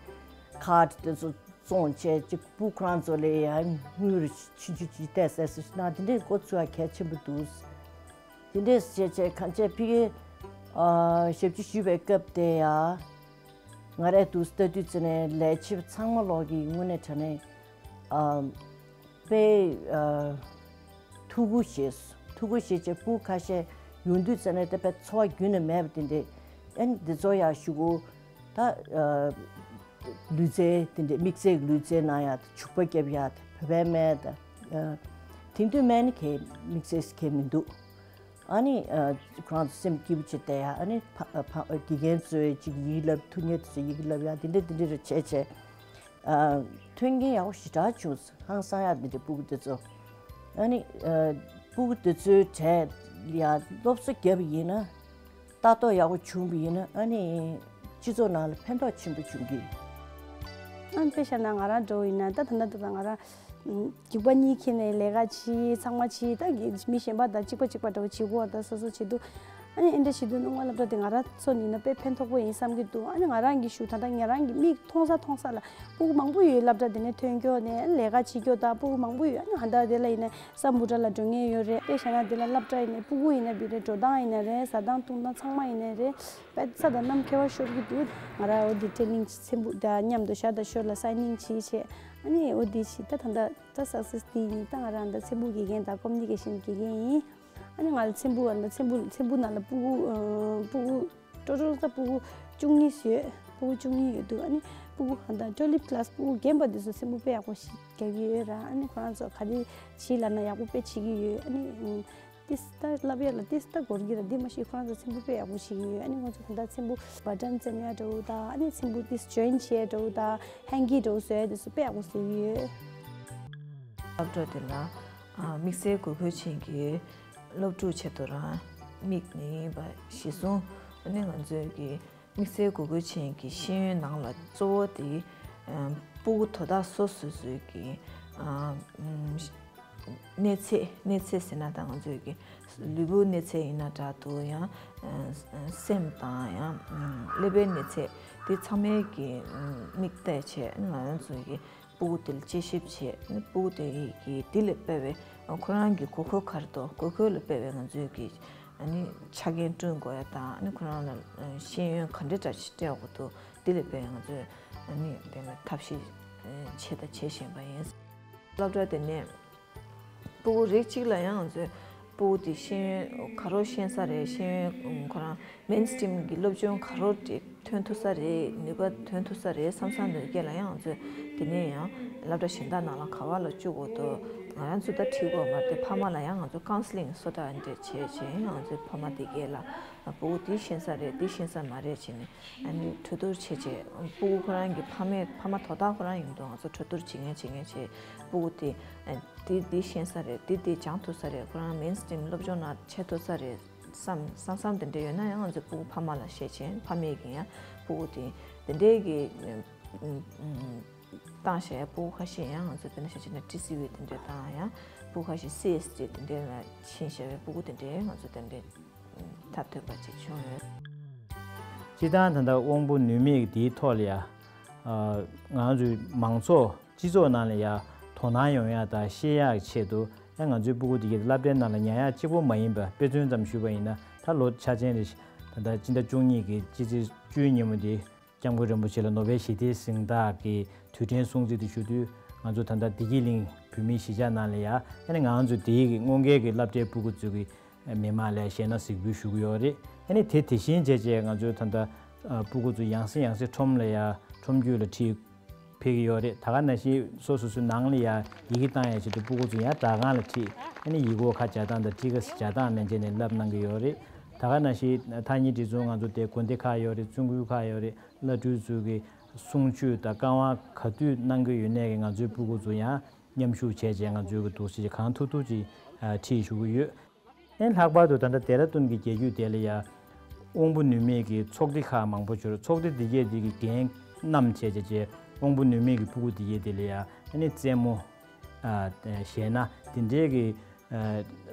ཁཱཌ་དེ་ཚོ་བཙོང་བྱས་ཅིག་སྤུ་གུ་ཁོ་རང་ཚོ་ལ་ཡ་དངུལ་ཆུང་ཆུང་ཅིག་སྤྲད་ཟེར་ཟེར་ན། དེ་འདྲའི་འགོ་ཚུགས་ཡ་གལ་ཆེན་པོ་འདུག་དེ་འདྲས་བྱས་བྱས་གང་བྱས་ཕ་གི། ཨ། ཞབས་ཕྱི་ཞུས་པའི་སྐབས་དེ་ཡ། ང་རའི་འདུག་ལྟ་དུས་ཙ་ནས་ལས་བྱེད་པ་ཚང་མ་ལོག་གི་དངོས་གནས་དྲང་གནས། ཨ། དཔེ། ཨ། ཐུགས་ཁུར་བཞེས། ཐུགས་ཁུར་བཞེས་བྱས་སྤུ་གུ་ཁ་ཤས་ཡོང་དུས་ཙ་ནས་ད་དཔེ་འཚོ་བ་རྒྱུན་ནས་མེད་པ་དེ་འདྲས། ཨ་ནི་འདི་ཚོ་ཡ་ཞུ་གོ་ད། ཨ། ལུས་རྩལ་དེ་འདྲའི་དམིགས་བསལ་གྱི་ལུས་རྩལ་གནང་ཡ། བྱུག་པ་རྒྱབ་ཡ། བོད་པའི་སྨན་དང་། ཨ། དེང་དུས་སྨན་ནི་གའི་དམིགས་བསལ་གའི་མི་འདུག་ཨ་ནི། ཨ། ཁོ་རང་ཚོ་སེམས་སྐྱིད་པོ་བྱེད་བསྡད་ཡ། ཨ་ནི་ཕ་ཕ་དགེ་རྒན་ཚོས་ཅིག་ཡིག་བསླབ། ཐུགས་མཉེས་དེ་ཚོས་ཡིག་བསླབ་ཡ། དེ་འདྲ་དེ་འདྲ་རེ་བྱས་བྱས། ཨ། མཐུན་རྐྱེན་ཡག་པོ་ཞེ་དྲག་བྱུང་། ཧང་སང་ཡ་དེ་འདྲ་སྤུ་གུ་དེ་ཚོ། ཨ་ནི། ཨ། སྤུ་གུ་དེ་ཚོའི་གྲས་ལ་ཡ་སློབ་གསོ་བརྒྱབ་པ་ཡིན་ན། ལྟ་རྟོག་ཡག་པོ་བྱུང་བ་ཡིན་ན། ཨ་ནི་སྤྱི་ཚོགས་ནང་ལ་ཕན་ཐོགས་ཆེན་པོ་བྱུང་གི། ཨ་ནི་དཔེ་བཞག་ན་ང་རང་འདྲ་བོ་ཡིན་ན། ད་ད་ལྟ་ད་ལྟ་ང་རང་རྒྱུག་པ་གཉིས་ཁྱེར་ནས་ལས་ཀ་བྱེད། ཚང་མ་བྱེད། ད་གི་མི་གཞན་པ་དང་གཅིག་པ་གཅིག་པ་འདྲ་བོ་བྱེད་དགོས་པ་དང་། སོ་སོ་བྱེད་དུས། ཨ་ནི་ཨེ་འདྲ་བྱེད་དུས་སྣང་བ་སློབ་གྲྭ་དེ་ང་རང་ཚོ་ནི་ན་དཔེ་ཕན་ཐོགས་པོ་ཡིན་བསམ་གྱི་འདུག་ཨ་ནི་ང་རང་གི་ཤུགས་ད་ལྟ་ང་རང་གི་མིག་མཐོང་ས་མཐོང་ས་ལ་སྤུ་གུ་མང་པོ་ཡོད། སློབ་གྲྭ་དེ་ནས་ཐོན་མཁན་ནས་ལས་ཀ་བྱེད་མཁན་དང་སྤུ་གུ་མང་པོ་ཡོད། ཨ་ནི་ཧ་ད་དེ་ལ་ཡིན་ན་ས་འབུ་ཏྲ་ལ་འགྲོ་མཁན་ཡོད་རེད། དཔེ་བཞག་ན་དེ་ལ་སློབ་གྲྭ་ཡིན་ནའི་སྤུ་གུ་ཡིན་ན་བི་རེད། འགྲོ་སྟངས་ཡིན་ན་རེད། ཟ་སྟངས་འཐུང་སྟངས་ཚང་མ་ཡིན་ན་རེད། དཔེ་ས་དང་གནམ་ཁྱད་པར་ཤོར་གྱི་འདུག་ང་རང་འོ་དེ་ཊེ་ནིང་ཚེམ་བུ་དང་མཉམ་དུ་ཞག་དང་ཞོར་ལ་སའིན་ནིང་བྱེད་བྱས། ཨ་ནི་འོ་དེ་བྱེད། ད་ད་ད་ད་སག་སེ་སི་དེ་ཡིན། ད་ང་རང་ད་ཚེམ་བུ་དགེ་རྒན་དང་ཀོ་མུ་ནི་ཀེ་ཤན་དགེ་རྒན་ཡིན། ཨ་ནི་ང་ལ་ཚེམ་བུ། ཨ་ནི་ཚེམ་བུ་ཚེམ་བུ་ནང་ལ་སྤུ་གུ། ཨ། སྤུ་གུ་ཊོ་ཊལ་ད་སྤུ་གུ་བཅུ་གཉིས་ཡོད། སྤུ་གུ་བཅུ་གཉིས་ཡོད་འདུག་ཨ་ནི་སྤུ་གུ་ཧ་ད་ཊུ་ལིབ་ཀི་ལཱ་སི་སྤུ་གུ་རྒན་པ་དེ་ཚོ་ཚེམ་བུ་དཔེ་ཡག་པོ་ཞིག་རྒྱག་གི་ཡོད་ར། ཨ་ནི་ཁོ་རང་ཚོ་ག་རེ་བྱེད་ལབ་ན་ཡག་པོ་དཔེ་བྱེད་ཀྱི་ཡོད། ཨ་ནི་ཏིས་ད་བསླབ་ཡ་ལ་ཏིས་ད་འགོར་གྱི་ར། འདི་མ་གཞི་ཁོ་རང་ཚོ་ཚེམ་བུ་དཔེ་ཡག་པོ་བྱེད་ཀྱི་ཡོད། ཨ་ནི་ང་ཚོ་ད་ལྟ་ཚེམ་བུ་བ་ཊན་འཛེམ་ཡ་འདྲ་བོ་དང་། ཨ་ནི་ཚེམ་བུ་ཏིས་ཇོ་ཡིན་བྱེད་ཡ་འདྲ་བོ་དང་། ཧེང་གི་འདྲ་བོ་བཟོ་ཡ་དེ་ཚོ་དཔེ་ཡག་པོ་བཟོ་གི་ཡོད། སློབ་གྲྭ་དེ་ལ། ཨ། དམིགས་བསལ་དགོས་མཁོ་ཅན་གྱི་སློབ་ཕྲུག་ཆེད་དུ་རང་དམིགས་ནས་ཡིན་པ་གཞིར་བཟུང་ནས། ང་ཚོས་ཀྱི་དམིགས་བསལ་དགོས་མཁོ་ཅན་གྱི་ཤེས་ཡོན་ནང་ལ་གཙོ་བོ་དེ། ཨ། སྤུ་གུ་དོ་བདག་སོ་སོ་སོའི་གི། ཨ། ཨམ། གནས་ཚད། གནས་ཚད་ཟེར་ན་ད་ང་ཚོའི་གི་ལུས་པོའི་གནས་ཚད་ཡིན་ན་འདྲ་འདུག་ཡང་། ཨ། སེམས་དང་ཡང་། ཨམ། ཀླད་པའི་གནས་ཚད་དེ་ཚང་མའི་གི། ཨམ། དམིགས་གཏད་བྱས། ང་རང་ཚོའི་གི་སྤུ་གུ་དེ་ལ་དཔྱད་ཞིབ་བྱས། སྤུ་གུ་དེ་གི་དེ་ལ་དཔག་པའི་ཁོ་རང་གི་དགོས་མཁོ་ག་རེ་འདུག་དགོས་མཁོ་ལ་དཔག་པའི་ང་ཚོའི་གི། ཨ་ནི་ཆ་རྐྱེན་བསྐྲུན་དགོས་ཡ་དང་། ཨ་ནི་ཁོ་རང་ལ་ཤེས་ཡོན་ག་འདྲ་འདྲ་ཞིག་སྤྲད་དགོས་འདུག་དེ་ལ་དཔག་པའི་ང་ཚོས་ཨ་ནི་དེ་ལ་ཐབས་ཤེས་བྱས་དང་བྱེད་བཞིན་པ་ཡིན། སློབ་གྲྭ་དེ་ནས་སྤུ་གུ་རིགས་གཅིག་ལ་ཡང་ང་ཚོས་སྤུ་གུ་དེ་ཤེས་ཡོན་ག་རེ་ཤེས་ས་རེད། ཤེས་ཡོན་ཁོ་རང་མེན་སི་ཊིམ་གྱི་སློབ་སྦྱོང་ག་རེ་དེ་ཐོན་ཐུབ་ས་རེད། ནུས་པ་ཐོན་ཐུབ་ས་རེད་བསམ་བསམ་ནུས་སྐད་ལ་ཡང་ང་ཚོས་དེ་ནས་ཡང་སློབ་གྲྭ་གཞན་དག་ནང་ལ་ག་བ་ལ་བཅུག་དགོས་འདུག་ང་རང་ཚོ་ད་ཁྲིད་དགོས་མ་རེད། ཕ་མ་ལ་ཡང་ང་ཚོ་ཀའུན་སི་ལིང་སོ་ད་འདྲ་བྱས་བྱས། ང་ཚོའི་ཕ་མ་དེ་གས་ལ་སྤུ་གུ་འདི་ཤེས་ས་རེད། འདི་ཤེས་ས་མ་རེད་བྱས་ནས། ཨ་ནི་གྲོས་བསྡུར་བྱས་བྱས། སྤུ་གུ་ཁོ་རང་གི་ཕ་མས། ཕ་མ་དོ་བདག་ཁོ་རང་ཡིན་དུས་ང་ཚོ་གྲོས་བསྡུར་བྱེད་མཁན་བྱེད་མཁན་བྱས། སྤུ་གུ་དེ་འདི་འདི་ཤེས་ས་རེད། འདི་འདི་སྦྱང་ཐུབ་ས་རེད། ཁོ་རང་མེན་སི་ཊིམ་སློབ་སྦྱོང་ནང་ཆ་ཐུབ་ས་རེད་བསམ་བསམ་བསམ་དེ་འདྲ་ཡོད་ན་ཡང་། ང་ཚོས་སྤུ་གུ་ཕ་མ་ལ་བཤད་བྱས། ཕ་མས་ཀྱིས་ཡང་སྤུ་གུ་དེ་དེ་འདྲའི་གི་བཏང་བཞག་ཡ་སྤུ་གུ་ཁ་ཤས། ཡང་ང་ཚོ་དེ་འདྲ་བཤད་བྱས་ན་ཊི་སི་ཝི་དེ་འདྲ་བཏང་ཡ། སྤུ་གུ་ཁ་ཤས་སི་ཨེས་ཊི་དེ་འདྲ་ལ་ཕྱིན་བཞག་པའི་སྤུ་གུ་དེ་འདྲའི་ང་ཚོ་དེ་འདྲའི་མཐར་ཐོན་པ་ཅིག་བྱུང་ཡོད། སྤྱིར་བཏང་ད་ལྟ་དབང་པོ་ནུས་མེད་འདིའི་ཐོག་ལ་ཡ། ཨ། ང་ཚོའི་མང་ཚོགས་སྤྱི་ཚོགས་ནང་ལ་ཡ་དོ་སྣང་ཡོང་ཡ་དང་ཤེས་ཡག་ཆེད་དུ། ང་ཚོའི་སྤུ་གུ་དེ་གའི་སློབ་གྲྭའི་ནང་ལ་ཉར་ཡག་གཅིག་པོ་མ་ཡིན་པར་དཔེ་མཚོན་ཙམ་ཞུས་པ་ཡིན་ན། ད་ལོ་འཆར་ཅན་རེད། ད་ལྟ་སྤྱི་ཟླ་བཅུ་གཉིས་ཀྱི་སྤྱི་ཚེས་བཅུའི་ཉིན་མོ་དེ་སྐྱབས་མགོན་རིན་པོ་ཆེ་ལ་ནོ་བེལ་ཞི་བདེའི་གཟེངས་རྟགས་ཀྱི་དུས་དྲན་སྲུང་བརྩི་དེ་ཞུ་དུས། ང་ཚོ་ད་ལྟ་བདེ་སྐྱིད་གླིང་བོད་མིའི་གཞིས་ཆགས་ནང་ལ་ཡ། ཨ་ནི་ང་ཚོ་དེའི་གི་སྔོན་འགན་གྱི་སློབ་གྲྭའི་སྤུ་གུ་ཚོ་གི་མི་མང་ལ་ཞལ་སྣ་གཟིགས་འབུལ་ཞུ་གི་ཡོད་རེད། ཨ་ནི་དེ་དེ་བཞིན་བྱས་བྱས་ང་ཚོའི་ད་ལྟ་སྤུ་གུ་ཚོ་ཡང་སེ་ཡང་སེ་ཁྲོམ་ལ་ཡ། ཁྲོམ་རྒྱུད་ལ་ཁྲིད་ཕེབས་ཀྱི་ཡོད་རེད། ད་ག་ནང་བཞིན་སོ་སོ་སོའི་ནང་ལ་ཡ་ཡི་གེ་བཏང་ཡ་ཆེད་དུ་སྤུ་གུ་ཚོ་ཡང་སྦྲག་ཁང་ལ་ཁྲིད། ཨ་ནི་ཡིག་སྐོགས་ཁ་སྦྱར་སྟངས་དང་ཊི་ཀ་སྦྱར་སྟངས་མན་ཆད་ནས་བསླབ་གནང་གི་ཡོད་རེད། ད་ག་ནང་བཞིན་ཐག་ཉེ་སྒྲིག་འཛུགས་ང་ཚོ་དེ་དགོན་སྡེ་ཁག་ཡོད་རེད། བཙུན་དགོན་ཁག་ཡོད་རེད། བླ་སྤྲུལ་ཚོ་གི་གསུང་ཆོས་དང་བཀའ་དབང་ག་དུས་གནང་གི་ཡོད་ནའི་གི་ང་ཚོའི་སྤུ་གུ་ཚོ་ཡང་མཉམ་ཞུགས་བྱས་བྱས་ང་ཚོའི་གི་འདུག་སེ་གང་ཐུབ་ཐུབ་ཅིག་ཁྲིད་ཞུ་གི་ཡོད། ཨེ་ལྷག་པར་དུ་ད་ལྟ་ལྡེ་ར་ལྡུན་གྱི་རྒྱལ་རྒྱུད་དེ་ལ་ཡ། དབང་པོ་ནུས་མེད་ཀྱི་ཚོགས་སྡེ་ཁག་མང་པོ་ཡོད་རེད། ཚོགས་སྡེ་འདི་གས་འདི་གི་འགན་བསྣམས་བྱས་བྱས་བྱས་དབང་པོ་ནུས་མེད་ཀྱི་སྤུ་གུ་འདི་གས་དེ་ལ་ཡ། ཨ་ནི་རྩེད་མོ། ཨ་ཞེད་སྣང་དེ་འདྲའི་གི་ཨ་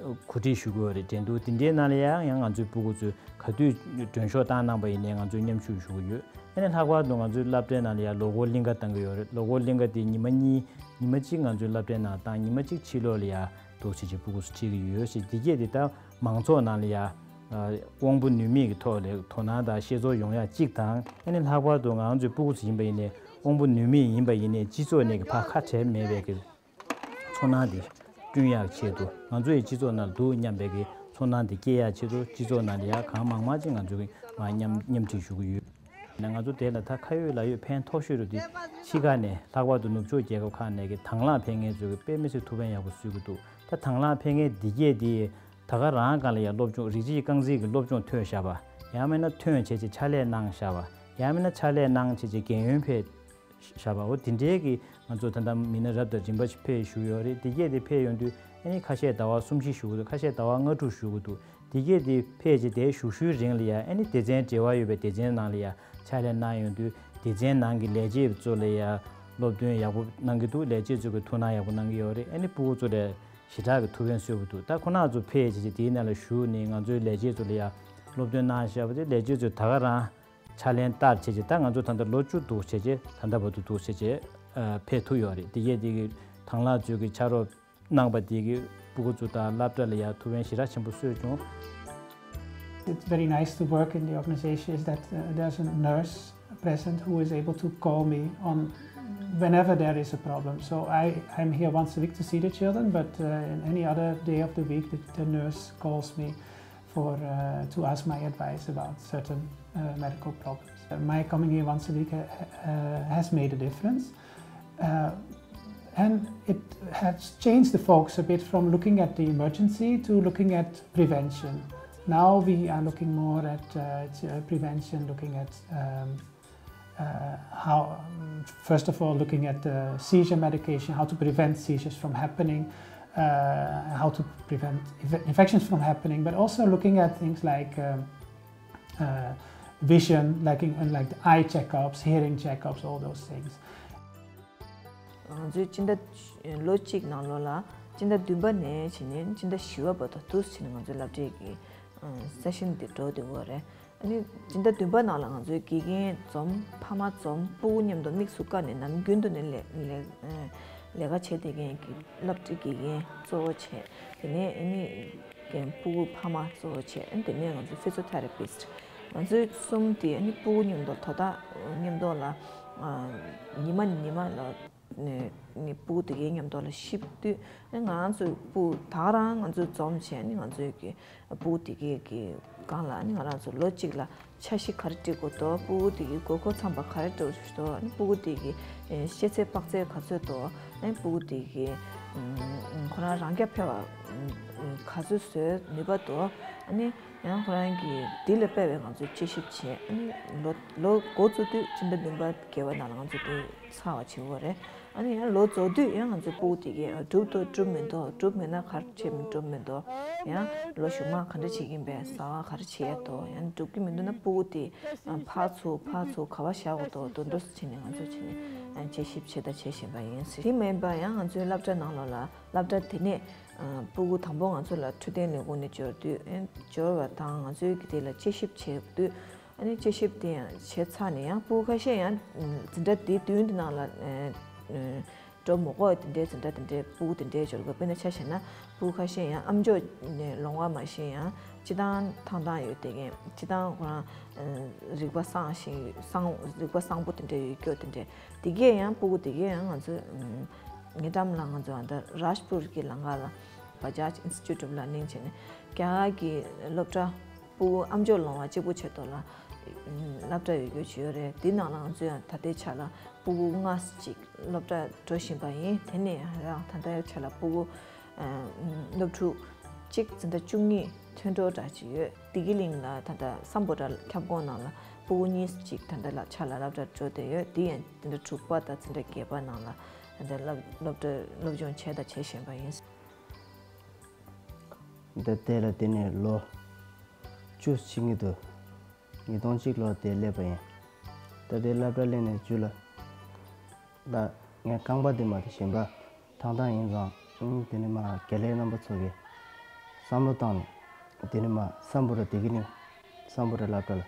གོ་སྒྲིག་ཞུ་དགོས་རེད། འགྲན་བསྡུར་དེ་འདྲའི་ནང་ལ་ཡང་ཡང་ང་ཚོའི་སྤུ་གུ་ཚོས་ག་དུས་མགྲོན་ཤོག་བཏང་གནང་པ་ཡིན་ནའི་ང་ཚོས་མཉམ་ཞུགས་ཞུ་གི་ཡོད། ཨ་ནི་ལྷག་པར་དུ་ང་ཚོའི་སློབ་གྲྭའི་ནང་ལ་ཡང་ལོ་འཁོར་གླིང་ག་བཏང་གི་ཡོད་རེད། ལོ་འཁོར་གླིང་ག་དེ་ཉི་མ་གཉིས། ཉི་མ་གཅིག་ང་ཚོའི་སློབ་གྲྭའི་ནང་བཏང་། ཉི་མ་གཅིག་ཕྱི་ལོགས་ལ་ཡ། འདུག་སེ་བྱས་བྱས་སྤུ་གུ་ཚོ་ཁྲིད་ཀྱི་ཡོད་ཞེས། འདི་གས་འདི་ལྟར་མང་ཚོགས་ནང་ལ་ཡ། ཨ་དབང་པོ་ནུས་མེད་ཀྱི་ཐོག་ལ་དོ་སྣང་དང་ཤེས་ཚོར་ཡོང་ཡག་གཅིག་དང་། ཨ་ནི་ལྷག་པར་དུ་ང་ཚོའི་སྤུ་གུ་ཚོ་ཡིན་པ་ཡིན་ནའི་དབང་པོ་ནུས་མེད་ཡིན་པ་ཡིན་ནའི་སྤྱི་ཚོགས་ནས་ཀྱི་ཕར་ཁ་བྲལ་མེད་པའི་གི་ཚོར་སྣང་དེ་བསྐྲུན་ཡག་ཆེད་དུ། ང་ཚོ་ཡི་སྤྱི་ཚོགས་ནང་འདུག་སྙམ་པའི་གི་ཚོར་སྣང་དེ་སྐྱེ་ཡག་ཆེད་དུ། སྤྱི་ཚོགས་ནང་ལ་ཡ་གང་མང་མང་ཅིག་ང་ཚོ་གི་མར་མཉམ་མཉམ་ཁྲིད་ཞུ་གི་ཡོད། ང་ཚོ་དེ་ལ་ད་ཁ་ཡོད་ལག་ཡོད་ཕན་ཐོགས་ཤོས་རུ་དེ་ཕྱི་ཁ་ནས་ལྷག་པར་དུ་ནུབ་ཕྱོགས་རྒྱལ་ཁབ་ཁག་ནས་ཀྱི་དང་བླངས་ཕེབས་མཁན་ཚོས་ཀྱི་དཔེ་མི་སྲིད་ཐུགས་ཕན་ཡག་པོ་གསོས་ཀྱི་འདུག་ད་དང་བླངས་ཕེབས་མཁན་འདི་གས་དེ་ད་ག་རང་སྒང་ལ་ཡང་སློབ་སྦྱོང་རིགས་གཅིག་རྐང་འཛིན་གྱི་སློབ་སྦྱོང་ཐོན་བཞག་པ། ཡང་མིན་ན་ཐོན་བྱས་བྱས་ཕྱག་ལས་གནང་བཞག་པ། ཡང་མིན་ན་ཕྱག་ལས་གནང་བྱས་བྱས་རྒན་ཡོལ་ཕེབས་བཞག་པ། འོ་དེ་འདྲའི་གི་ང་ཚོ་ད་ལྟ་མི་སྣ་རབ་དང་རིམ་པ་ཞིག་ཕེབས་བཞུགས་ཡོད་རེད། དེ་གས་དེ་ཕེབས་ཡོང་དུས་ཨ་ནི་ཁ་ཤས་ཟླ་བ་གསུམ་བཞི་བཞུགས་ཀྱི་འདུག་ཁ་ཤས་ཟླ་བ་ལྔ་དྲུག་བཞུགས་ཀྱི་འདུག་དེ་གས་དེ་ཕལ་ཆེར་དེའི་བཞུགས་ཤུལ་རིང་ལ་ཡ་ཨ་ནི་སྡེ་ཚན་འབྲེལ་བ་ཡོད་པའི་སྡེ་ཚན་ནང་ལ་ཡ་ཕྱག་ལས་གནང་ཡོང་དུས། སྡེ་ཚན་ནང་གི་ལས་བྱེད་ཚོ་ལ་ཡ་སློབ་སྟོན་ཡག་པོ་གནང་གི་འདུག་ལས་བྱེད་ཚོ་གི་ཐུགས་སྣང་ཡག་པོ་གནང་གི་ཡོད་རེད། ཨ་ནི་སྤུ་གུ་ཚོ་ལ་ཞེ་དྲག་གི་ཐུགས་ཕན་གསོས་པོ་འདུག་ད་ཁོ་ན་ཚོ་ཕལ་ཆེར་དེའི་ནང་ལ་བཞུགས་ནས་ང་ཚོའི་ལས་བྱེད་ཚོ་ལ་ཡ་སློབ་སྟོན་གནང་བཞག་པ་དེ་ལས་བྱེད་ཚོས་ད་ག་རང་ཕྱག་ལེན་བསྟར་བྱས་བྱས། ད་ང་ཚོ་ད་ལྟ་ལོ་བཅུ་འདུག་བྱས་བྱས་ད་ལྟ་བར་དུ་འདུག་བྱས་བྱས་ཨ་ཕེབས་ཐུབ་ཡོད་རེད། དེ་གས་དེ་གི་དང་བླངས་ཚོས་གི་ཕྱག་རོགས་གནང་པ་དེ་གི་སྤུ་གུ་ཚོ་དང་སློབ་གྲྭ་ལ་ཡ་ཐུགས་ཕན་ཞེ་དྲག་ཆེན་པོ་གསོས་བྱུང་། It's very nice to work in the organization is that uh, there's a nurse present who is able to call me on whenever there is a problem. So I, I'm here once a week to see the children, but uh, in any other day of the week, the, the nurse calls me for uh, to ask my advice about certain uh, medical problems. Uh, my coming here once a week uh, uh, has made a difference. Uh, and it has changed the focus a bit from looking at the emergency to looking at prevention. Now we are looking more at uh, prevention, looking at um, uh, how, um, first of all, looking at the seizure medication, how to prevent seizures from happening, uh, how to prevent infections from happening, but also looking at things like um, uh, vision, like, in, like the eye checkups, hearing checkups, all those things. ང་ཚོའི་སྤྱི་ཟླ་ལོ་གཅིག་ནང་ལོགས་ལ་སྤྱི་ཟླ་བདུན་པ་ནས་བྱས་ནས་སྤྱི་ཟླ་བཞི་པ་བར་དུ་དུས་ཕྱིན་ནས་ང་ཚོའི་སློབ་གྲྭའི་གི་སེ་ཤན་འདི་འགྲོ་བསྡད་ཡོད་རེད། ཨ་ནི་སྤྱི་ཟླ་བདུན་པ་ནང་ལ་ང་ཚོའི་དགེ་རྒན་འཛོམས་ཕ་མ་འཛོམས་སྤུ་གུ་མཉམ་དུ་དམིགས་སུ་བཀར་ནས་ནམ་རྒྱུན་དུ་ནས་ལས་ལས་ལས་ཀ་བྱེད་བསྡད་མཁན་གྱི་སློབ་གྲྭའི་དགེ་རྒན་གཙོ་བོ་བྱས། དེ་ནས་ཨ་ནི་རྒན་སྤུ་གུ་ཕ་མ་གཙོ་བོ་བྱས། ཨ་ནི་དེ་ནས་ང་ཚོ་ཕི་ཛི་ཡོ་ཐེ་ར་པིསྚ་ང་ཚོའི་གསུམ་དེ་ཨ་ནི་སྤུ་གུ་མཉམ་དུ་དོ་བདག་མཉམ་དུ་ལ་ཉི་མ་ནས་ཉི་མ་ལ་ནས་ནས་སྤུ་གུ་དེ་གའི་མཉམ་དུ་ལ་གཤིབ་དུས། ཨ་ནི་ང་རང་ཚོའི་སྤུ་གུ་ད་ག་རང་ང་ཚོས་འཛོམས་བྱས། ཨ་ནི་ང་ཚོའི་གི་སྤུ་གུ་དེ་གའི་གི་སྒང་ལ་ཨ་ནི་ང་རང་ཚོ་ལོ་གཅིག་ལ་འཆར་གཞི་ག་རེ་སྒྲིག་དགོས་འདུག་སྤུ་གུ་དེ་གའི་དགོས་མཁོ་ཚང་པ་ག་རེ་འདྲ་བོ་ཞིག་འདུག་ཨ་ནི་སྤུ་གུ་དེ་གའི་ཤེས་ཚད་དཔག་ཚད་ག་ཚོད་འདུག་ཨ་ནི་སྤུ་གུ་དེ་གའི་ཁོ་རང་རང་རྐྱ་འཕེར་བ་ག་ཚོད་བཟོའི་ནུས་པ་འདུག་ཨ་ནི་ཡང་ཁོ་རང་གི་འདི་ལ་དཔག་པའི་ང་ཚོས་དཔྱད་ཞིབ་བྱས། ཨ་ནི་ལོ་ལོ་འགོ་བཙུགས་དུས་སྤྱི་ཟླ་བདུན་པ་བརྒྱད་པ་ནང་ལ་ང་ཚོ་འདི་ཚར་བ་བྱེད་དགོས་རེད། ཨ་ནི་ཡང་ལོ་རྫོགས་དུས་ཡང་ང་ཚོའི་སྤུ་གུ་དེ་གས་གྲུབ་འདུག་གྲུབ་མི་འདུག་གྲུབ་མེད་ན་ག་རེ་བྱེད་མི་གྲུབ་མི་འདུག་ཡང་ལོ་གཞུག་མ་ག་འདྲ་བྱེད་ཀྱིན་པས། གསར་པ་ག་རེ་བྱེད་ཡས་འདུག་ཡང་གྲུབ་ཀྱི་མི་འདུག་ན་སྤུ་གུ་དེ་ཕར་ཚུར་ཕར་ཚུར་ག་པར་བཞག་དགོས་འདུག་དེ་འདྲ་བྱས་ནས་ང་ཚོ་བྱས་ནས་དཔྱད་ཞིབ་བྱས་དང་བྱེད་བཞིན་པ་ཡིན། དེ་མིན་པ་ཡང་ང་ཚོའི་སློབ་གྲྭ་ནང་ལོགས་ལ་སློབ་གྲྭ་དེ་ནས་སྤུ་གུ་དང་པོ་ང་ཚོ་ལ་འཕྲོད་བསྟེན་ལས་ཁུངས་ནས་འབྱོར་དུས། འབྱོར་བ་དང་ང་ཚོའི་གི་དེ་ལ་དཔྱད་ཞིབ་བྱེད་དུས། ཨ་ནི་དཔྱད་ཞིབ་དེ་ཡང་བྱས་ཚར་ནས་ཡང་སྤུ་གུ་ཁ་ཤས་ཡང་འཛིན་གྲྭ་དེ་བདུན་དེ་ནང་ལ་ འགྲོ་མི་དགོས། དེ་འདྲའི་འཛིན་གྲྭ་དེ་འདྲའི་ཕྲུ་གུ་དེ་འདྲའི་འབྱོར་དགོས། དཔེར་ན་ཆ་བཞག་ན་ཕྲུ་གུ་ཁ་ཤས་ཡང་ཨ་མཆོག་ནས་ལོང་བ་མ་ཤེས་ཡང་སྤྱིར་བཏང་ཐང་ཐང་ཡོད་དེ་གས་སྤྱིར་བཏང་ཁོ་རང་རིག་པ་བཟང་ཞིང་བཟང་རིག་པ་བཟང་པོ་དེ་འདྲ་ཡོད་སྐྱོ་དེ་འདྲ་དེ་གས་ཡང་ཕྲུ་གུ་དེ་གས་ཡང་ང་ཚོ་ངེད་འགྲམ་ལ་ང་ཚོ་ཨ་ད་རཱཇ་པུར་གྱི་ལམ་ཁ་ལ་བ་ཇཱཇ་ཨིན་སི་ཊི་ཊུཊ་ལ་གླེང་བྱས་ནས་རྒྱ་གར་གྱི་སློབ་གྲྭ་ཕྲུ་གུ་ཨ་མཆོག་ལོང་བ་གཅིག་པུ་ཆེད་དུ་ལ་སློབ་གྲྭ་ཡོད་རྒྱུ་ཅིག་ཡོད་རེད། དེ་ནང་ལ་ང་ཚོ་ཡང་ད་ལྟའི་ཆ་ལ་ཕྲུ་གུ་ལྔ་ཅིག་སློབ་གྲྭ་འགྲོ་བཞིན་པ་ཡིན། དེ་ནས་ཡང་ད་ལྟའི་ཆ་ལ་ཕྲུ་གུ་སློབ་ཕྲུག་གཅིག་འཛིན་གྲྭ་བཅུ་གཉིས་ཐོན་འགྲོ་འདྲ་ཅིག་ཡོད། བདེ་སྐྱིད་གླིང་ལ་ད་ལྟ་སམ་བྷོ་ཊ་ཁྱབ་ཁོངས་ནང་ལ་ཕྲུ་གུ་གཉིས་ཅིག་ད་ལྟ་ལ་ཆ་ལ་སློབ་གྲྭ་འགྲོ་བསྡད་ཡོད། དེ་ཡང་འཛིན་གྲྭ་དྲུག་པ་དང་འཛིན་གྲྭ་བརྒྱད་པ་ནང་ལ་ད་ལྟ་སློབ་སློབ་གྲྭ་སློབ་སྦྱོང་བྱས་དང་བྱེད་བཞིན་པ་ཡིན། ད་ལྟའི་ལ་དེ་ནས་ལོ་བཅུ་ཕྱིན་གྱི་འདུག་ཉིས་སྟོང་གཅིག་ལོར་དེ་སླེབས་པ་ཡིན། ད་ལྟའི་སློབ་གྲྭ་སླེབས་ནས་བཅུ་ལ། ད་ངས་རྐང་པ་དེ་མ་དེ་གཞན་པ་ཐང་ཐང་ཡིན་ཙང་། ཨང་། དེ་ནས་མ་དགེ་ལས་རྣམ་པ་ཚོ་གིས་བསམ་བློ་བཏང་ནས་དེ་ནས་མ་སམ་བྷོ་ཊ་བདེ་སྐྱིད་གླིང་སམ་བྷོ་ཊ་སློབ་གྲྭ་ལ་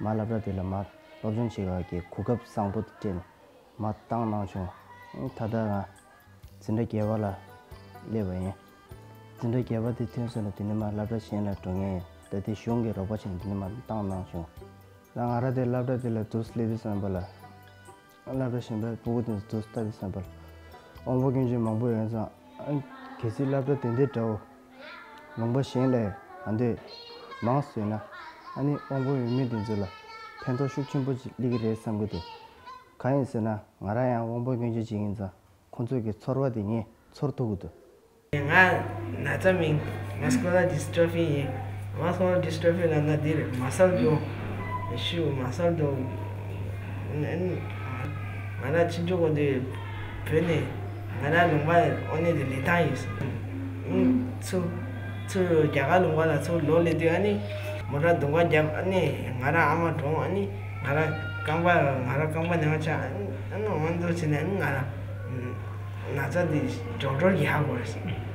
མ་སློབ་གྲྭ་དེ་ལ་མ་སློབ་སྦྱོང་བྱེད་ག་གི་གོ་སྐབས་བཟང་པོ་དེ་སྤྲད་ནས་མ་བཏང་གནང་བྱུང་། ཨང་། ད་ལྟ་ང་འཛིན་གྲྭ་བརྒྱད་པ་ལ་སླེབས་པ་ཡིན། འཛིན་གྲྭ་བརྒྱད་པ་དེ་ཐོན་སོང་ན་དེ་ནས་མ་སློབ་གྲྭ་གཞན་ལ་འགྲོ་མཁན་ཡིན། ད་དེ་གཞུང་གི་རོགས་པ་བྱས་ནས་དེ་ནས་མ་བཏང་གནང་བྱུང་། ད་ང་རང་དེ་སློབ་གྲྭ་དེ་ལ་དུས་སླེབས་དུས་ཙམ་པ་ལ། སློབ་གྲྭ་གཞན་པའི་ཕྲུ་གུ་དེ་ཚོ་ལྟ་དུས་ཙམ་པ་ལ་དབང་པོ་སྐྱོན་ཅན་མང་པོ་ཡོད་ཙང་། ཨ། གལ་སྲིད་སློབ་གྲྭ་དེ་འདྲའི་འདྲ་བོ་ལུང་པ་གཞན་ལས་ཨ་འདྲས་མང་བཟོས་ན། ཨ་ནི་དབང་པོ་ཡོད་མེད་དེ་ཚོ་ལ་ཕན་ཐོགས་ཤུགས་ཆེན་པོ་ཅིག་སླེབས་ཀྱི་རེད་བསམ་གྱི་འདུག་གང་ཡིན་ཟེར་ན་ང་རང་ཡང་དབང་པོ་སྐྱོན་ཅན་ཅིག་ཡིན་ཙང་ཁོང་ཚོ་གི་ཚོར་བ་དེ་ངས་ཚོར་ཐུབ་ཀྱི་འདུག་ང་ན་ཚ་མིང་Muscular Dystrophy ཡིན། Muscular Dystrophy ལབ་ན་འདི་རེད། མ་སལ་རྡོ། ཤུ་མ་སལ་རྡོ། ང་ལ་ཕྱིན་ཆོག་གོ་འདི་བོད་ནས་ང་རང་ལུང་པ་ཨོ་ནི་འདི་ལི་ཐང་ཡིན། ཚུ་ཚུ་རྒྱ་གར་ལུང་པ་ལ་ཚུ་ལོ་ལི་དུས་ཨ་ནི་མོ་ཊ་རྡུང་ག་རྒྱབ། ཨ་ནི་ང་རང་ཨ་མ་གྲོངས། ཨ་ནི་ང་རང་རྐང་པ་ང་རང་རྐང་པ་ནས་མ་ཆག་ཨ་ནི་ཨ་ནི་འོང་དུ་ཕྱིན་ནས་ཨ་ནི་ང་རང་ན་ཚ་འདི་ཌོག་ཊར་གྱིས་ཧ་གོ་རེད།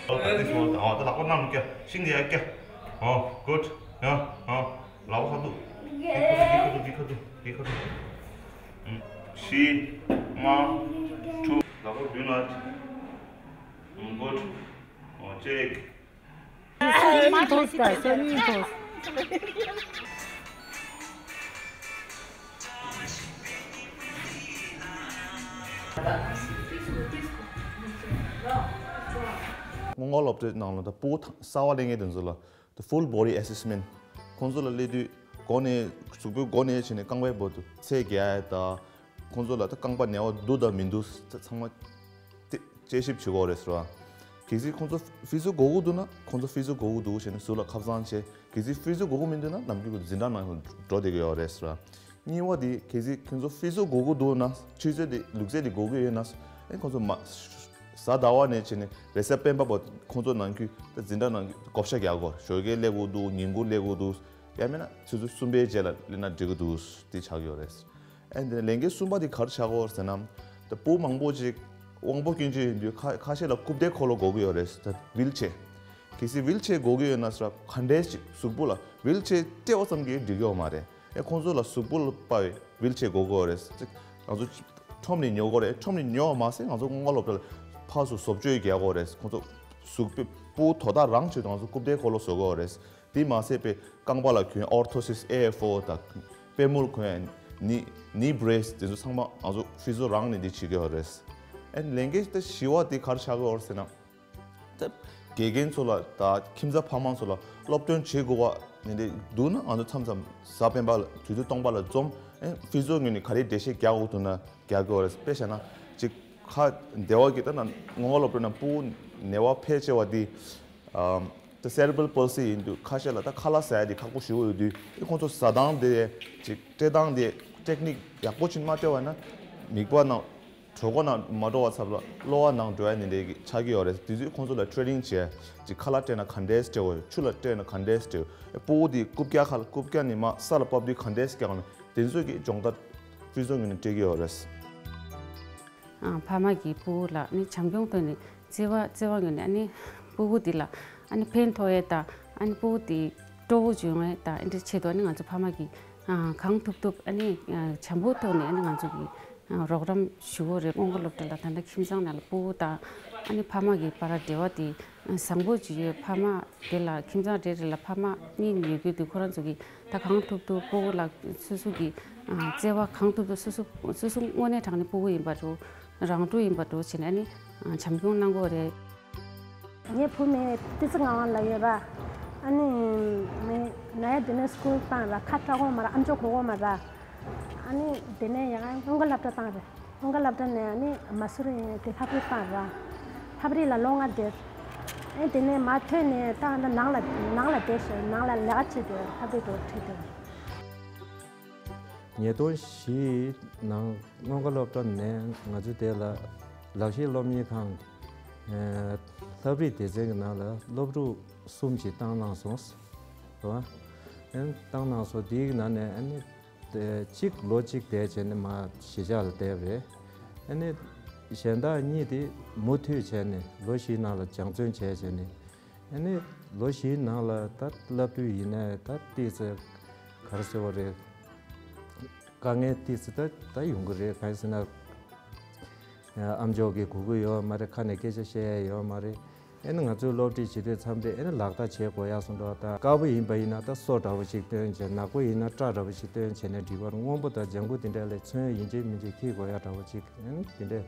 ཨོ། ད་ལྟ་ཤོག་ཨོ། ད་ལག་པ་གནམ་རྒྱ། ཤིང་དེ་ཡར་རྒྱ། ཨོ། གུཌ། ཡ། ཨོ། ལག་པ་ཁ་ཐུག་འདི་ཁ་ཐུག་འདི་ཁ་ཐུག་འདི་ཁ་ཐུག་ཨུམ། བཞི། ལྔ། དྲུག་ལག་པ་མདུན་ལ། ཨུམ། གུཌ། ཨོ། ཅེག་སང་ཉིན་ཐོས་པ། སང་ཉིན་ཐོས། སྔོན་འགོག་སློབ་གྲྭའི་ནང་ལ་ད་ཕྲུ་གུ་གསར་པ་སླེབས་མཁན་དེ་ཚོ་ལ་ད་ཕུལ་བོ་ཌི་ཨེ་སེ་སི་མེན་ཊི། ཁོང་ཚོ་ལ་སླེབས་དུས་མགོ་ནས་གཟུགས་པོའི་མགོ་ནས་བྱས་ནས་རྐང་པའི་བར་དུ་ཚད་རྒྱག་ཡ་དང་། ཁོང་ཚོ་ལ་ད་རྐང་པ་ནད་པ་འདུག་དང་མི་འདུག་ཚང་མ་དེ་དཔྱད་ཞིབ་བྱེད་དགོས་རེད་ཟེར་བ། གལ་སྲིད་ཁོང་ཚོ་ཕི་ཛོ་དགོས་ཀྱི་འདུག་ན་ཁོང་ཚོ་ཕི་ཛོ་དགོས་ཀྱི་འདུག་བྱས་ནས་ཟུར་ལ་ཁ་སང་བྱས། གལ་སྲིད་ཕི་ཛོ་དགོས་ཀྱི་མི་འདུག་ན་ནམ་རྒྱུན་དུ་འཛིན་གྲྭ་ནང་འགྲོ་བསྡད་ཀྱི་ཡོད་རེད་ཟེར་བ། གཉིས་པ་དེ་གལ་སྲིད་ཁོང་ཚོ་ཕི་ཛོ་དགོས་ཀྱི་འདུག་ན་ཆུ་ཚོད་དེ་ལུག་རྫི་དེ་དགོས་ཀྱི་ཡོད་ན། ཨེ་ཁོང་ཚོ་མ་གཟའ་ཟླ་བ་ནས་བྱས་ནས་རེས་གཟའ་སྤེན་པ་བར་ཁོང་ཚོ་ནང་ཁུལ་ད་འཛིན་གྲྭ་ནང་བགོ་བཤའ་རྒྱག་དགོས། ཞོགས་ཀས་སླེབས་དགོས་འདུག་ཉིན་གུང་སླེབས་དགོས་འདུག་ཡང་མིན་ན་ཆུ་ཚོད་གསུམ་པའི་རྗེས་ལ་སླེབས་ན་འགྲིག་གི་འདུག་དེ་ཆགས་ཀྱི་ཡོད་རེད། ཨེ་འདི་ནས་ལས་འགན་གསུམ་པ་དེ་ག་རེ་ཆགས་ཀྱི་ཡོད་རེད་ཟེར་ན། ད་ཕྲུ་གུ་མང་པོ་ཅིག་དབང་པོ་སྐྱོན་ཅན་ཡིན་དུས་ཁ་ཁ་ཤས་ལ་རྐུབ་སྟེགས་འཁོར་ལོ་དགོས་ཀྱི་ཡོད་རེད། ད་ཝིལ་ཆེར། གལ་སྲིད་ཝིལ་ཆེར་དགོས་ཀྱི་ཡོད་ན་ཟེར་བ། ག་འདྲས་ཅིག་གཟུགས་པོ་ལ་ཝིལ་ཆེར་སྤྲད་པ་ཙམ་གྱིས་འགྲིག་གི་ཡོད་མ་རེད། ཨེ་ཁོང་ཚོ་ལ་གཟུགས་པོ་ལ་དཔག་པའི་ཝིལ་ཆེར་དགོས་ཀྱི་ཡོད་རེད། ཅིག་ང་ཚོ་ཁྲོམ་ནས་ཉོ་དགོས་རེད། ཁྲོམ་ནས་ཉོ་བ་མ་ཟད་ང་ཚོ་སྔོན་འགོག་སློབ་གྲྭ་ལ་ཕར་ཚུར་བཟོ་བཅོས་རྒྱག་དགོས་རེད། ཁོང་ཚོ་གཟུགས་པོའི་ཕྲུ་གུ་དོ་བདག་རང་ཆེད་དུ་ང་ཚོ་རྐུབ་སྟེགས་འཁོར་ལོ་བཟོ་དགོས་རེད། དེ་མ་ཟད་པའི་རྐང་པ་ལ་གྱོན་ཨོར་ཐོ་སིས་ཨེ་ཨེཕ་ཨོ་དང་པུས་མོར་གྱོན་ནི་ནི་བྷི་རེ་སི་དེ་ཚོ་ཚང་མ་ང་ཚོ་ཕི་ཛོ་རང་ནས་འདི་བྱེད་ཀྱི་ཡོད་རེད། ཨེ་ལས་འགན་དེ་བཞི་པ་དེ་ག་རེ་ཆགས་ཀྱི་ཡོད་རེད་ཟེར་ན། ད་དགེ་རྒན་ཚོ་ལ་ད་ཁྱིམ་ཚང་ཕ་མ་ཚོ་ལ་སློབ་སྟོན་བྱེད་དགོས་པ་ནི་འདི་འདུག་ན་ང་ཚོ་མཚམས་མཚམས་གཟའ་སྤེན་པ་ལ་དུས་ཚོད་སྟོང་པ་ལ་འཛོམས། ཨེ་ཕི་ཛོ་ངོས་ནས་ག་རེ་འགྲེལ་བཤད་རྒྱག་དགོས་འདུག་ན་རྒྱག་གི་ཡོད་རེད། དཔེ་བཞག་ན་ཅིག་ཁ་བདེ་བ་གི་ད་ན་སྔོན་འགོག་སློབ་གྲྭ་ནང་ཕྲུ་གུ་ནད་པ་ཕལ་ཆེ་བ་འདི། ཨམ། ད་སེ་རེ་བྷལ་པལ་སི་ཡིན་དུས་ཁ་ཤས་ལ་ད་ཁ་ལག་ཟ་ཡ་དེ་ཁག་པོ་ཞེ་པོ་ཡོད་དུས། ཨེ་ཁོང་ཚོ་ཟ་སྟངས་དེ་ཅིག་སྤྲད་སྟངས་དེ་ཊེག་ནིག་ཡག་པོ་ཅིག་མ་སྤྲད་པ་ན་ མིད་པ་ནང་གྲོད་ཁོག་ནང་མ་འགྲོ་བ་ཚབ་ལ་གློ་བ་ནང་འགྲོ་ཡ་ནི་འདྲ་གི་ཆགས་ཀྱི་ཡོད་རེད། དེ་དུས་ཁོང་ཚོ་ལ་ཊི་རེ་ནིང་བྱས། ཅིག་ཁ་ལག་སྤྲད་ན་ག་འདྲས་སྤྲད་དགོས། ཆུ་ལ་སྤྲད་ན་ག་འདྲས་སྤྲད། སྤུ་གུ་དེ་རྐུབ་བཀྱག་ཁ་ལ་རྐུབ་བཀྱག་ནས་མར་ས་ལ་བབས་དུས་ག་འདྲས་བཀྱག་དགོས། དེ་ཚོ་གི་སྦྱོང་བརྡར་དཔེ་མཛོད་ངོས་ནས་སྤྲད་ཀྱི་ཡོད་རེད། ཨ། ཕ་མ་གིས་སྤུ་གུ་ལ་ནི་བྱམས་སྐྱོང་ཐོག་ནས་བརྩེ་བ་བརྩེ་བ་ངོས་ནས་ཨ་ནི་སྤུ་གུ་དེ་ལ་ཨ་ནི་ཕན་ཐོགས་ཡས་དང་། ཨ་ནི་སྤུ་གུ་དེ་སྤྲོ་བོ་བྱུང་ཡས་དང་། ཨ་འདྲ་ཆེད་དུ་ཨ་ནི་ང་ཚོ་ཕ་མ་གིས་ཨ་གང་ཐུབ་ཐུབ་ཨ་ནི་ཨ་བྱམས་པོ་ཐོག་ནས་ཨ་ནི་ང་ཚོ་གིས་ཨ་རོགས་རམ་ཞུ་གི་ཡོད་རེད། སྔོན་འགོག་སློབ་གྲྭ་ལ་ད་ལྟ་ཁྱིམ་ཚང་ནང་ལ་སྤུ་གུ་དང་ཨ་ནི་ཕ་མ་གི་བར་འབྲེལ་བ་དེ་བཟང་པོ་ཅིག་ཡོད། ཕ་མ་དེ་ལ་ཁྱིམ་ཚང་རེ་རེ་ལ་ཕ་མ་གཉིས་ཡོད་རྒྱུ་དེ་ཁོ་རང་ཚོ་གིས་ད་གང་ཐུབ་ཐུབ་སྤུ་གུ་ལ་སོ་སོ་གི་ཨ་བརྩེ་བ་གང་ཐུབ་ཐུབ་སོ་སོ་སོ་སོ་དངོས་གནས་དྲང་གནས་སྤུ་གུ་ཡིན་པ་འདྲ་བོ། རང་འགྲོ་ཡིན་པ་འདྲ་བོ་བྱས་ནས་ཨ་ནི་ཨ་བྱམས་སྐྱོང་གནང་གི་ཡོད་རེད། ངའི་བུ་མོ་ཏི་སི་ངག་དབང་ལབ་ཡོད་ར། ཨ་ནི་མོ་ན་ཡ་དེ་ནས་སི་ཀུལ་བཏང་ར། ཁ་སྐྲག་གོ་མ་ར། ཨམ་ཅོག་གོ་གོ་མ་ར། ཨ་ནི་དེ་ནས་ཡང་སྔོན་འགོག་སློབ་གྲྭ་བཏང་རེད། སྔོན་འགོག་སློབ་གྲྭ་ནས་ཨ་ནི་མ་སུ་རི་དེ་ལྷ་བྲིས་བཏང་ར། ལྷ་བྲིས་ལ་ལོ་ལྔ་བསྡད། ཨེ་དེ་ནས་མ་ཐོན་ནས་ད་ཨ་ནི་ནང་ལ་ནང་ལ་བསྡད་ཤག་ནང་ལ་ལས་ཀ་བྱེད་དེ་ལྷ་བྲིས་དུ་ཁྲིད་དེ། ཉིས་སྟོང་བཞི་ནང་སྔོན་འགོག་སློབ་གྲྭ་ནས་ང་ཚོ་དེ་ལ་ལག་ཤེས་སློབ་གཉེར་ཁང་། ཨེ། ལྷ་བྲིས་སྡེ་ཚན་གྱི་ནང་ལ་སློབ་ཕྲུག་གསུམ་ཞིག་བཏང་གནང་སོང་། རེད་བ། ཨེ། བཏང་གནང་སོང་། དེའི་ནང་ནས་ཨ་ནི་གཅིག་ལོ་གཅིག་བསྡད་བྱས་ནས་མར་གཞིས་ཆགས་ལ་བསྡད་པ་རེད། ཨ་ནི་གཞན་དག་གཉིས་དེ་མུ་མཐུད་བྱས་ནས་ལོ་བཞིའི་ནང་ལ་སྦྱང་བརྩོན་བྱས་བྱས་ནས། ཨ་ནི་ལོ་བཞིའི་ནང་ལ་ད་བསླབ་དུས་ཡིན་ནའི་ད་ཏོག་ཙམ་ག་རེ་ཟེར་བ་རེད། དཀའ་ངལ་ཏོག་ཙམ་ད་ད་ཡོང་གི་རེད། གང་ཡིན་ཟེར་ན། ཨམ་ཅོག་གིས་གོ་གི་ཡོད་མ་རེད། ཁ་ནས་སྐད་ཆ་བཤད་ཡ་ཡོད་མ་རེད། ཨ་ནི་ང་ཚོའི་སློབ་ཁྲིད་བྱེད་དུས་མཚམས་རེ་ཨ་ནི་ལག་བརྡ་བྱེད་དགོས་ཡ་སོང་འགྲོ། ད་དཀར་པོ་ཡིན་པ་ཡིན་ན་ད་སོ་འདྲ་བོ་ཞིག་སྟོན་བྱས། ནག་པོ་ཡིན་ན་སྐྲ་འདྲ་བོ་ཞིག་སྟོན་བྱས་ནས་འགྲིག་པ་རེད། སྔོན་པོ་དང་ལྗང་གུ་དེ་འདྲ་ལ་ཚོན་ཡིན་གཅིག་མིན་གཅིག་འཁྱེར་དགོས་ཡ་འདྲ་བོ་ཅིག་ཨ་ནི་དེ་འདྲས།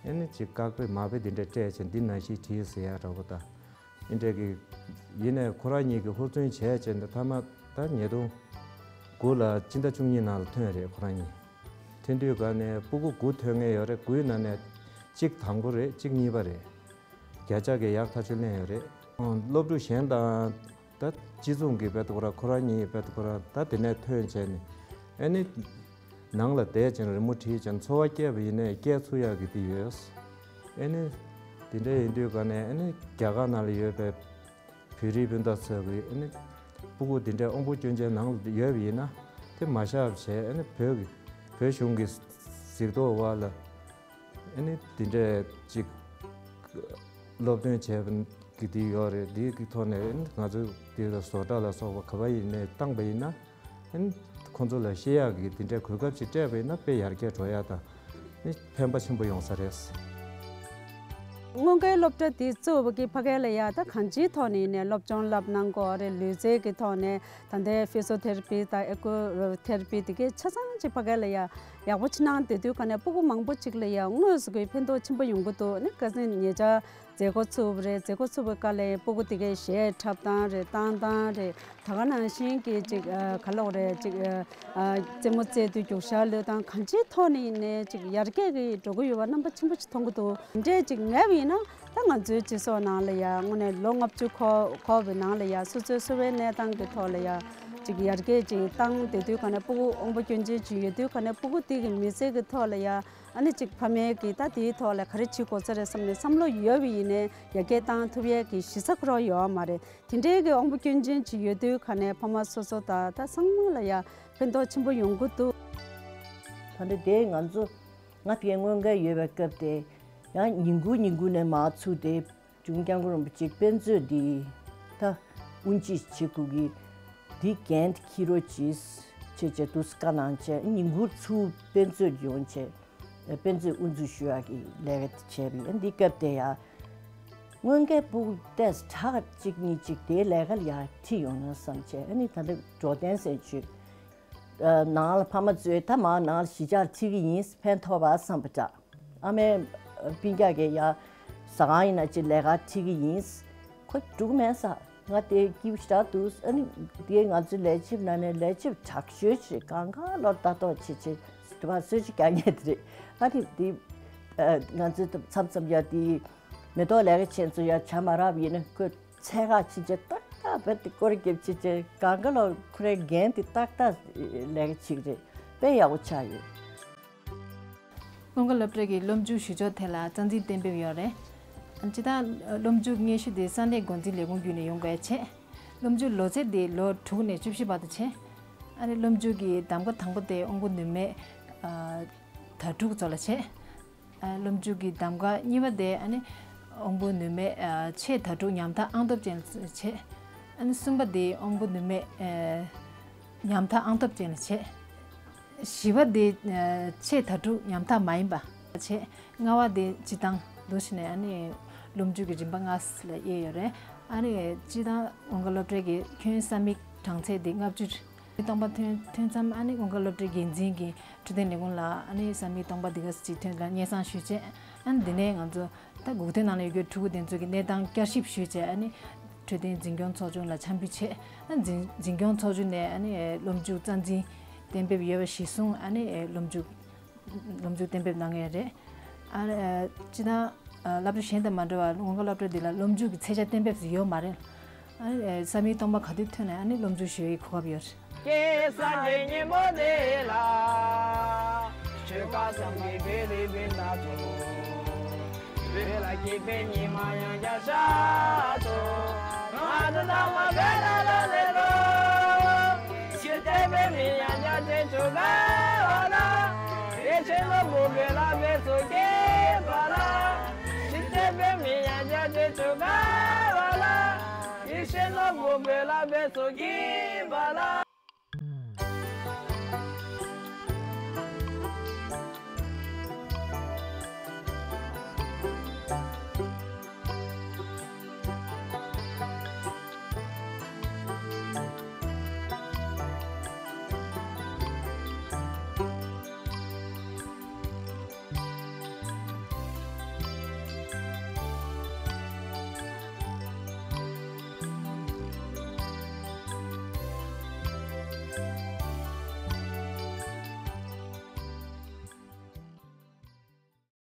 ཨ་ནི་ཅིག་དཀར་པོའི་མར་པོའི་དེ་འདྲས་སྤྲད་བྱས། འདི་ནང་བཞིན་བྲིས་ཟེར་ཡ་འདྲ་བོ་དང་། ཨ་འདྲས་ཀྱི། ཡིན་ནའི་ཁོ་རང་གཉིས་ཀྱིས་ཧུར་བརྩོན་བྱས་བྱས་ནས་མཐའ་མ་ད་ཉིས་སྟོང་དགུ་ལ་སྤྱི་ཟླ་བཅུ་གཉིས་ནང་ལ་ཐོན་རེད། ཁོ་རང་གཉིས་ཐོན་དུས་ག་ནས་སྤུ་གུ་དགུ་ཐོན་མཁན་ཡོད་རེད། དགུའི་ནང་ནས་གཅིག་དང་པོ་རེད། གཅིག་གཉིས་པ་རེད། བརྒྱ་ཆ་གི་ཡག་ཐག་ཆོད་ལེན་ཡོད་རེད། སློབ་ཕྲུག་གཞན་དང་ད་གཅིག་མཚུངས་ཀྱི་དཔེ་ཁོ་རང་ཁོ་རང་གཉིས་དཔེ་ཁོ་རང་ད་དེ་ནས་ཐོན་བྱས་ནས། ཨ་ནི་ནང་ལ་བསྡད་ཅིང་རི་མོ་བྲིས་ཅིང་འཚོ་བ་སྐྱེལ་བ་ཡིན་ནའི་སྐྱེལ་ཚུགས་ཡག་གི་དེ་ཡོད། ཨ་ནི་དེ་འདྲ་ཡིན་དུས་ག་ནས་ཨ་ནི་རྒྱ་གར་ནང་ལ་ཡོད་པའི་བོད་རིགས་སྤུན་ཟླ་ཚོ་གིས་ཨ་ནི་སྤུ་གུ་དེ་འདྲའི་དབང་པོ་སྐྱོན་ཅན་ནང་ལ་ཡོད་པ་ཡིན་ན་དེ་མ་བཞག་བྱས། ཨ་ནི་བོད་ཀྱི་བོད་གཞུང་གི་གཟིགས་རྟོག་འོག་ལ་ཨ་ནི་དེ་འདྲས་ཅིག་སློབ་སྟོན་བྱས་པ་གི་དེ་ཡོད་རེད། དེ་གི་ཐོག་ནས་ཨ་ནི་ང་ཚོས་དེ་ལ་བཟོ་གྲྭ་ལ་སོགས་པ་ག་པར་ཡིན་ནའི་བཏང་པ་ཡིན་ན། ཨ་ནི་ཁོང་ཚོ་ལ་ཤེས་ཡག་གི་དེ་འདྲའི་གོ་སྐབས་ཅིག་སྤྲད་པ་ཡིན་ན་དཔེ་ཡར་རྒྱས་འགྲོ་ཡག་དང་ཨ་ནི་ཕན་པ་ཆེན་པོ་ཡོང་ས་རེད། སྔོན་འགོག་སློབ་གྲྭ་དེ་བཙུགས་པ་གི་ཕ་གི་ལ་ཡ་ད་གང་ཅིའི་ཐོག་ནས་ནས་སློབ་སྦྱོང་བསླབ་གནང་དགོས་རེད། ལུས་རྩལ་གྱི་ཐོག་ནས་ད་ལྟའི་ཕི་ཟི་ཡོ་ཐེ་ར་པི་དང་ཨེ་ཀུ་པུ་ཐེ་ར་པི་དེ་གའི་ཆ་ཚང་ཅིག་ཕ་གི་ལ་ཡ་ཡག་པོ་ཅིག་གནང་བསྡད་དུས་ག་ནས་སྤུ་གུ་མང་པོ་ཅིག་ལ་ཡ་དངོས་སུ་གི་ཕན་ཐོགས་ཆེན་པོ་ཡོང་གི་འདུག་ཨ་ནི་ཁ་སང་ཉེ་ཆར་མཛད་སྒོ་ཚུགས་པ་རེད། མཛད་སྒོ་ཚུགས་པའི་སྐབས་ལ་སྤུ་གུ་དེ་གའི་གཞས་འཁྲབ་སྟངས་རེད། བཏང་སྟངས་རེད། ད་ག་ནང་བཞིན་གྱི་ཅིག་ཨ་ག་ལབ་དགོས་རེད། ཅིག་ཨ་རྩེད་མོ་རྩེ་དུས་རྒྱུག་ཤར་གློད་སྟངས་གང་ཅིའི་ཐོག་ནས་ཡིན་ནའི་ཅིག་ཡར་རྒྱས་ཀྱི་འགྲོ་གི་ཡོད་པ་རྣམ་པ་ཆེན་པོ་ཅིག་མཐོང་གི་འདུག་འདྲས་ཅིག་མེད་པ་ཡིན་ན་ད་ང་ཚོའི་སྤྱི་ཚོགས་ནང་ལ་ཡ་དངོས་གནས་ལོ་ལྔ་བཅུ་འཁོར་འཁོར་བའི་ནང་ལ་ཡ་སོ་སོའི་འཚོ་བའི་གནས་སྟངས་ཀྱི་ཐོག་ལ་ཡ་ཅིག་ཡར་རྒྱས་ཅིག་བཏང་བསྡད་དུས་ག་ནས་སྤུ་གུ་དབང་པོ་སྐྱོན་ཅན་ཅིག་ཡོད་དུས་ག་ནས་སྤུ་གུ་དེ་གི་མི་ཚེ་གི་ཐོག་ལ་ཡ། ཨ་ནི་ཅིག་ཕ་མས་ཀྱིས་ད་དེའི་ཐོག་ལ་ག་རེ་བྱེད་དགོས་ས་རེད་བསམ་ནས་བསམ་བློ་ཡོད་པ་ཡིན་ནའི་ཡར་རྒྱས་བཏང་ཐུབ་ཡས་ཀྱི་གཞི་རྩ་ཁོ་རང་ཡོད་མ་རེད། དེ་འདྲའི་གི་དབང་པོ་སྐྱོན་ཅན་ཅིག་ཡོད་དུས་ག་ནས་ཕ་མ་སོ་སོ་དང་ད་ཚང་མ་ལ་ཡ་ཕན་ཐོགས་ཆེན་པོ་ཡོང་གི་འདུག་ད་ལྟ་དེ་ང་ཚོ་ང་དེ་སྔོན་འགོག་ཡོད་པའི་སྐབས་དེ་ཡང་ཉིན་གུང་ཉིན་གུང་ནས་མར་ཚུགས་ཏེ། འབྱུང་སྐྱབས་མགོན་རིན་པོ་ཆེ་དཔེ་མཛོད་འདི་ད་དབུ་འབྱེད་བྱེད་དགོས་ཀྱི་འདི་འགན་འཁྱེར་རོགས་གྱིས་བྱས་བྱས་འདུག་སེ་བཀའ་གནང་བྱས། ཉིན་གུང་ཚུར་དཔེ་མཛོད་ཡོང་བྱས་དཔེ་མཛོད་དབུ་འཛུགས་ཞུ་ཡག་གི་ལས་ཀ་དེ་བྱས་པ་ཡིན། འདི་སྐབས་དེ་ཡ་སྔོན་འགོག་སྤུ་གུ་ཏོག་ཙམ་གཅིག་གཉིས་གཅིག་དེའི་ལས་ཀ་ལ་ཡ་ཁྲིད་ཡོང་ན་བསམ་བྱས། ཨ་ནི་ད་ལྟ་འགྲོ་དན་ཟེར་བྱས་ནང་ལ་ཕ་མ་ཚོས་ད་མར་ནང་ལ་གཞིས་ཆགས་ཁྲིད་ཀྱི་ཡིན། ཕན་ཐོགས་པ་བསམ་པ་འདྲ། ཨ་མའི་སྤུན་ཀྱག་གིས་ཡ་ཟ་ཁང་ཡིན་ན་ཅིག་ལས་ཀ་ཁྲིད་ཀྱི་ཡིན། ཁོ་འགྲོ་གི་མེད་ས། ང་དེ་སྐྱིད་པོ་ཞེ་དྲག་འདུག་ཨ་ནི་དེ་ང་ཚོའི་ལས་བྱེད་ནང་ནས་ལས་བྱེད་དྲག་ཤོས་ཤིག་གང་ག་ལོར་ལྟ་རྟོག་བྱེད་བྱེད་དུ་བ་གསོལ་ཇ་རྒྱག་མཁན་དེ་རེད། ཨ་ནི་དེ་ང་ཚོའི་མཚམས་མཚམས་ཡ་དེ་མེ་ཏོག་ལས་ཀ་བྱེད་ཚོ་ཡ་བྱ་མ་རག་པ་ཡིན་ན་ཁོས་འཚོལ་ག་ཕྱིན་བྱས་ཏག་ཏག་བེད་དེ་སྐོར་རྒྱབ་ཕྱིན་བྱས་གང་ག་ལོར་ཁོ་རའི་འགན་དེ་ཏག་ཏག་ལས་ཀ་བྱེད་ཀྱི་རེད། དཔེ་ཡག་པོ་ཆགས་ཡོད། ཀུན་དགའ་སློབ་གྲྭའི་སློབ་འཇུག་ཞུ་ཕྱོགས་ཐད་ལ་རྩ་འཛིན་གཏན་འབེབས་ཡོད་རེད། སྤྱིར་བཏང་སློབ་འཇུག་སྙན་ཞུ་དེ་ས་གནས་འགོ་འཛིན་ལས་ཁུངས་བརྒྱུད་ནས་ཡོང་དགོས་ཡ་བྱས། སློབ་འཇུག་ལོ་ཚད་དེ་ལོ་དྲུག་ནས་བཅུ་བཞི་བར་དུ་བྱས། ཨ་ནི་སློབ་འཇུག་གི་གདམ་ག་དང་པོ་དེ་དབང་པོ་ནུས་མེད་ཨ་དྭ་ཕྲུག་ཚོ་ལ་བྱས། ཨ་སློབ་འཇུག་གི་གདམ་ག་གཉིས་པ་དེ་ཨ་ནི་དབང་པོ་ནུས་མེད་ཨ་ཆེས་དྭ་ཕྲུག་ཉམ་ཐག་ཨང་སྟོབས་ཅན་ལ་བྱས། ཨ་ནི་གསུམ་པ་དེ་དབང་པོ་ནུས་མེད་ཨ་ཉམ་ཐག་ཨང་སྟོབས་ཅན་ལ་བྱས། བཞི་པ་དེ་ཨ་ཆེས་དྭ་ཕྲུག་ཉམ་ཐག་མ་ཡིན་པ་བྱས། ལྔ་པ་དེ་སྤྱིར་བཏང་འདུག་བྱས་ནས་ཨ་ནི་སློབ་འཇུག་གི་རིམ་པ་ལྔ་ལ་དབྱེ་ཡོད་རེད། ཨ་ནི་སྤྱིར་བཏང་ཀུན་དགའ་སློབ་གྲྭའི་ཁྱོན་ས་མིག་གྲངས་ཚད་དེ་ལྔ་བཅུ་རེད། སྟོང་པ་ཐོན་ཐོན་མཚམས་ཨ་ནི་ཀུན་དགའ་སློབ་གྲྭའི་འགན་འཛིན་གྱིས་འཕྲོད་བསྟེན་ལས་ཁུངས་ལ་ཨ་ནི་ས་མིག་སྟོང་པ་འདི་ག་ཅིག་ཐོན་ལ་སྙན་སེང་ཞུས་བྱས། ཨ་ནི་འདི་ནས་ང་ཚོ་ད་སྒུག་སྡོད་ནང་ལ་ཡོད་རྒྱུའི་ཕྲུ་གུ་དེ་ཚོ་གི་གནས་སྟངས་བསྐྱར་ཞིབ་ཞུས་བྱས། ཨ་ནི་འཕྲོད་བསྟེན་འཛིན་སྐྱོང་ཚོགས་ཆུང་ལ་འཆམ་མཐུན་བྱས། ཨ་འཛིན་འཛིན་སྐྱོང་ཚོགས་ཆུང་ནས་ཨ་ནི་སློབ་འཇུག་རྩ་འཛིན་གཏན་འབེབས་ཡོད་པ་གཞིར་བཟུང་ཨ་ནི་སློབ་འཇུག་སློབ་འཇུག་གཏན་འབེབས་གནང་ཡོད་རེད། ཨ་ནི་སྤྱིར་བཏང་སློབ་གྲྭ་གཞན་དང་མ་འདྲ་བར་ཀུན་དགའ་སློབ་གྲྭ་འདི་ལ་སློབ་འཇུག་གི་ཚད་ཆ་གཏན་འབེབས་སུ་ཡོད་མ་རེད། ཨ་ནི་ས་མིག་སྟོང་པ་ག་དུས་ཐོན་ནས་ཨ་ནི་སློབ་འཇུག་ཞུ་བའི་གོ་སྐབས་ཡོད་རེད། ཀྱེ་སངས་རྒྱས་ཉིན་མོ་འདི་ལ། ཆོས་སྐལ་བཟང་གི་བེ་རི་བེ་ན་ཐོ། བོད་ལ་སྐྱིད་པའི་ཉི་མ་ཡང་བསྐྱར་ཤར་ཐོ། ང་ཚོ་ཚང་མ་བོད་ལ་ལོག་ལེ་རོ། ཕྱི་བལྟས་པའི་མི་ཡང་བསྐྱར་དྲན་ཆོ་ག་བ་ལ། དེ་ཕྱིར་ནོར་བུ་བོད་ལ་བོད་སོགས་སྐྱེས་པ་ལ། ཕྱི་བལྟས་པའི་མི་ཡང་བསྐྱར་དྲན་ཆོ་ག་བ་ལ། དེ་ཕྱིར་ནོར་བུ་བོད་ལ་བོད་སོགས་སྐྱེས་པ་ལ།